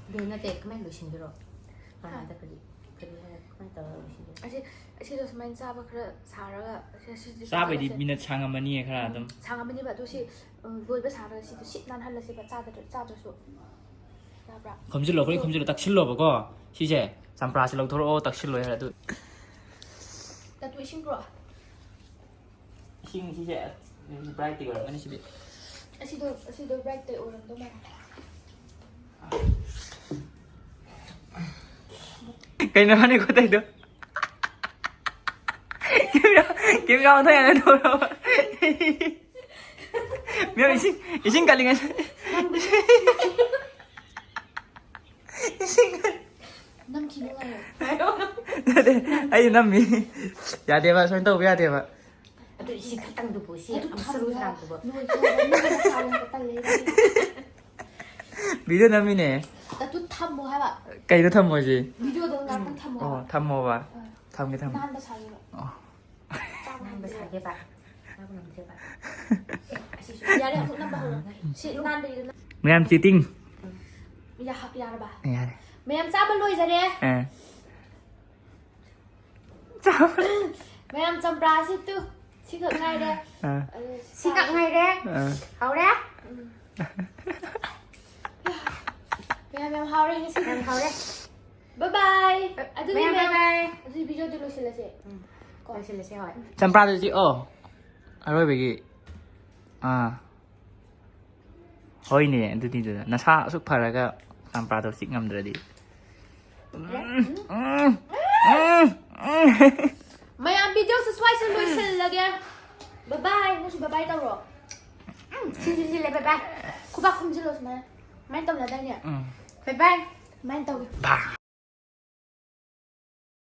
ꯑꯗꯨ ꯅꯠꯇꯦ, ꯀꯃꯥꯏꯅ ꯂꯣꯏꯁꯤꯟꯗꯣꯏꯔꯣ? ꯍꯥ? ꯀꯃꯥꯏꯅ ꯇꯧꯔꯒ ꯂꯣꯏꯁꯤꯟꯗꯣꯏꯔꯣ? ꯑꯁꯤ, ꯑꯁꯤꯗꯣ ꯁꯨꯃꯥꯏꯅ ꯆꯥꯕ ꯈꯔ ꯁꯥꯔꯒ, ꯑꯁꯤ, ꯑꯁꯤꯗꯤ ꯆꯥꯕꯩꯗꯤ ꯀꯛꯊꯠꯂꯁꯦ꯫ Minute ꯁꯥꯡꯉꯝꯃꯅꯤꯌꯦ ꯈꯔ ꯎꯝ, ꯑꯗꯨꯝ꯫ ꯁꯥꯡꯉꯝꯃꯅꯤꯕ꯫ ꯑꯗꯨ ꯁꯤ, ꯎꯝ, ꯂꯣꯏꯕ ꯁꯥꯔꯒ ꯁꯤꯗꯣ ꯁꯤꯠ ꯅꯥꯟꯍꯜꯂꯁꯦꯕ, ꯆꯥꯗ꯭ꯔ-, ꯆꯥꯗ꯭ꯔꯁꯨ꯫ ꯈꯣꯝꯖꯤꯜꯂꯣ, ꯈꯣꯏ ꯈꯣꯝꯖꯤꯜꯂꯣ, ꯇꯛꯁꯤꯜꯂꯣꯕꯀꯣ꯫ ꯁꯤꯁꯦ ꯆꯝꯄ꯭ꯔꯥꯁꯦ ꯂꯧꯊꯣꯔꯛꯑꯣ, ꯇꯛꯁꯤꯜꯂꯣ ꯍꯥꯏꯔ ꯑꯗꯨ꯫ ꯇꯥꯇꯨ, ꯏꯁꯤꯡ ꯄꯨꯔꯛꯑꯣ꯫ ꯏꯁꯤꯡ ꯁꯤꯁꯦ ꯕ꯭ꯔꯥꯏꯠꯇꯤ ꯑꯣꯏꯔꯝꯒꯅꯤ ꯁꯤꯗꯤ꯫ ꯑꯁꯤꯗꯣ, ꯑꯁꯤꯗꯣ ꯕ꯭ꯔꯥꯏꯠꯇ ꯑꯣꯏꯔꯝꯗꯧ ꯃꯥꯜꯂꯦ꯫ ꯀꯩꯅꯣ ꯃꯥꯅꯦ ꯈꯨꯠꯇꯩꯗꯣ? ꯀꯦꯃꯦꯔꯥ, ꯀꯦꯃꯦꯔꯥ ꯑꯣꯟꯊꯣꯛ ꯌꯥꯅꯤ ꯇꯧꯔꯕ? ꯃꯌꯥꯝ ꯏꯁꯤꯡ, ꯏꯁꯤꯡ ꯀꯜꯂꯤꯉꯩꯗ꯫ ꯏꯁꯤꯡ ꯀꯜ- ꯅꯝꯈꯤꯅꯨ ꯍꯥꯏꯌꯣ꯫ ꯅꯠꯇꯦ, ꯑꯩ ꯅꯝꯃꯤ꯫ ꯌꯥꯗꯦꯕ, ꯁꯨꯃꯥꯏꯅ ꯇꯧꯕ ꯌꯥꯗꯦꯕ꯫ ꯑꯗꯨ ꯏꯁꯤꯡ ꯈꯛꯇꯪꯗꯨꯕꯨ ꯁꯤ ꯑꯗꯨ ꯑꯃ ꯁꯔꯨ ꯊꯝꯃꯣ ꯍꯥꯏꯕ꯫ ꯁꯥꯡꯕꯗꯣ꯫ ꯂꯣꯏꯈ꯭ꯔꯦ ꯍꯥꯏꯕ꯫ ꯅꯪ ꯅꯁꯥ ꯌꯥꯝ ꯇꯜꯂꯦ꯫ ꯚꯤꯗꯤꯑꯣ ꯅꯝꯃꯤꯅꯦ꯫ ꯇꯥꯇꯨ ꯊꯝꯃꯣ ꯍꯥꯏꯕ꯫ ꯀꯩꯅꯣ ꯊꯝꯃꯣꯏꯁꯦ? ꯚꯤꯗꯤꯑꯣꯗꯣ ꯉꯥꯛꯇꯪ ꯊꯝꯃꯣ ꯑꯣ, ꯍꯥꯏꯕ꯫ ꯊꯝꯃꯣꯕ꯫ ꯑꯥ꯫ ꯊꯝꯒꯦ, ꯊꯝꯒꯦ꯫ ꯅꯥꯟꯕ ꯁꯥꯒꯦꯕ꯫ ꯑꯣ꯫ ꯆꯥꯕ ꯅꯥꯟꯕ ꯉꯝꯗꯦ꯫ ꯁꯥꯒꯦꯕ꯫ ꯆꯥꯕ ꯉꯝꯗꯦꯕ꯫ ꯑꯦ, ꯑꯁꯤꯁꯨ ꯌꯥꯔꯦ, ꯑꯃꯨꯛ ꯅꯝꯕ ꯍꯧꯔꯣ꯫ ꯁꯤ ꯅꯥꯟꯕꯒꯤꯗ ꯅꯝ-, ꯃꯌꯥꯝ ꯆꯤꯇꯤꯡ꯫ ꯌꯥ-, ꯌꯥꯔꯕ? ꯌꯥꯔꯦ꯫ ꯃꯌꯥꯝ ꯆꯥꯕ ꯂꯣꯏꯖꯔꯦ꯫ ꯑꯥ꯫ ꯆꯥꯕ꯫ ꯃꯌꯥꯝ ꯆꯝꯄ꯭ꯔꯥꯁꯤ ꯇꯨ꯫ ꯁꯤꯈꯛ ꯉꯥꯏꯔꯦ꯫ ꯑꯥ꯫ ꯑꯗꯨ ꯁꯤꯈꯛ ꯆꯥ-, ꯉꯥꯏꯔꯦ꯫ ꯑꯥ꯫ ꯍꯥꯎꯔꯦ? ꯎꯝ꯫ ꯃꯌꯥꯝ ꯌꯥꯝ ꯍꯥꯎꯔꯦ ꯉꯁꯤꯗꯤ꯫ ꯌꯥꯝ ꯍꯥꯎꯔꯦ꯫ Bye bye꯫ ꯑꯗꯨꯗꯤ ꯃꯌꯥꯝ ꯃꯌꯥꯝ, bye bye꯫ ꯑꯗꯨꯗꯤ ꯚꯤꯗꯤꯑꯣꯗꯤ ꯂꯣꯏꯁꯤꯜꯂꯁꯦ꯫ ꯎꯝ꯫ ꯀꯣ꯫ ꯂꯣꯏꯁꯤꯜꯂꯁꯦ, ꯍꯣꯏ꯫ ꯆꯝꯄ꯭ꯔꯥꯗꯨ ꯆꯤꯛꯑꯣ꯫ ꯑꯔꯣꯏꯕꯒꯤ꯫ ꯑꯥ꯫ ꯍꯣꯏꯅꯦ, ꯑꯗꯨꯅꯤꯗꯅ꯫ ꯅꯁꯥ ꯑꯁꯨꯛ ꯐꯔꯒ ꯆꯝꯄ꯭ꯔꯥꯗꯣ ꯆꯤꯛ ꯉꯝꯗ꯭ꯔꯗꯤ꯫ ꯎꯝ, ꯎꯝ, ꯎꯝ, ꯎꯝ꯫ ꯃꯌꯥꯝ, ꯚꯤꯗꯤꯑꯣꯁꯦ ꯁ꯭ꯋꯥꯏꯁꯤꯗ ꯂꯣꯏꯁꯤꯜꯂꯒꯦ꯫ Bye bye꯫ ꯅꯪꯁꯨ bye bye ꯇꯧꯔꯣ꯫ ꯎꯝ, ꯁꯤꯟꯁꯨ ꯁꯤꯜꯂꯦ, bye bye꯫ ꯈꯨꯕꯥꯛ ꯈꯨꯝꯖꯤꯜꯂꯣ ꯁꯨꯃꯥꯏꯅ꯫ ꯁꯨꯃꯥꯏꯅ ꯇꯧꯅꯗꯥꯏꯅꯦ? ꯎꯝ꯫ Bye bye꯫ ꯁꯨꯃꯥꯏꯅ ꯇꯧꯒꯦ꯫ ꯕꯥ꯫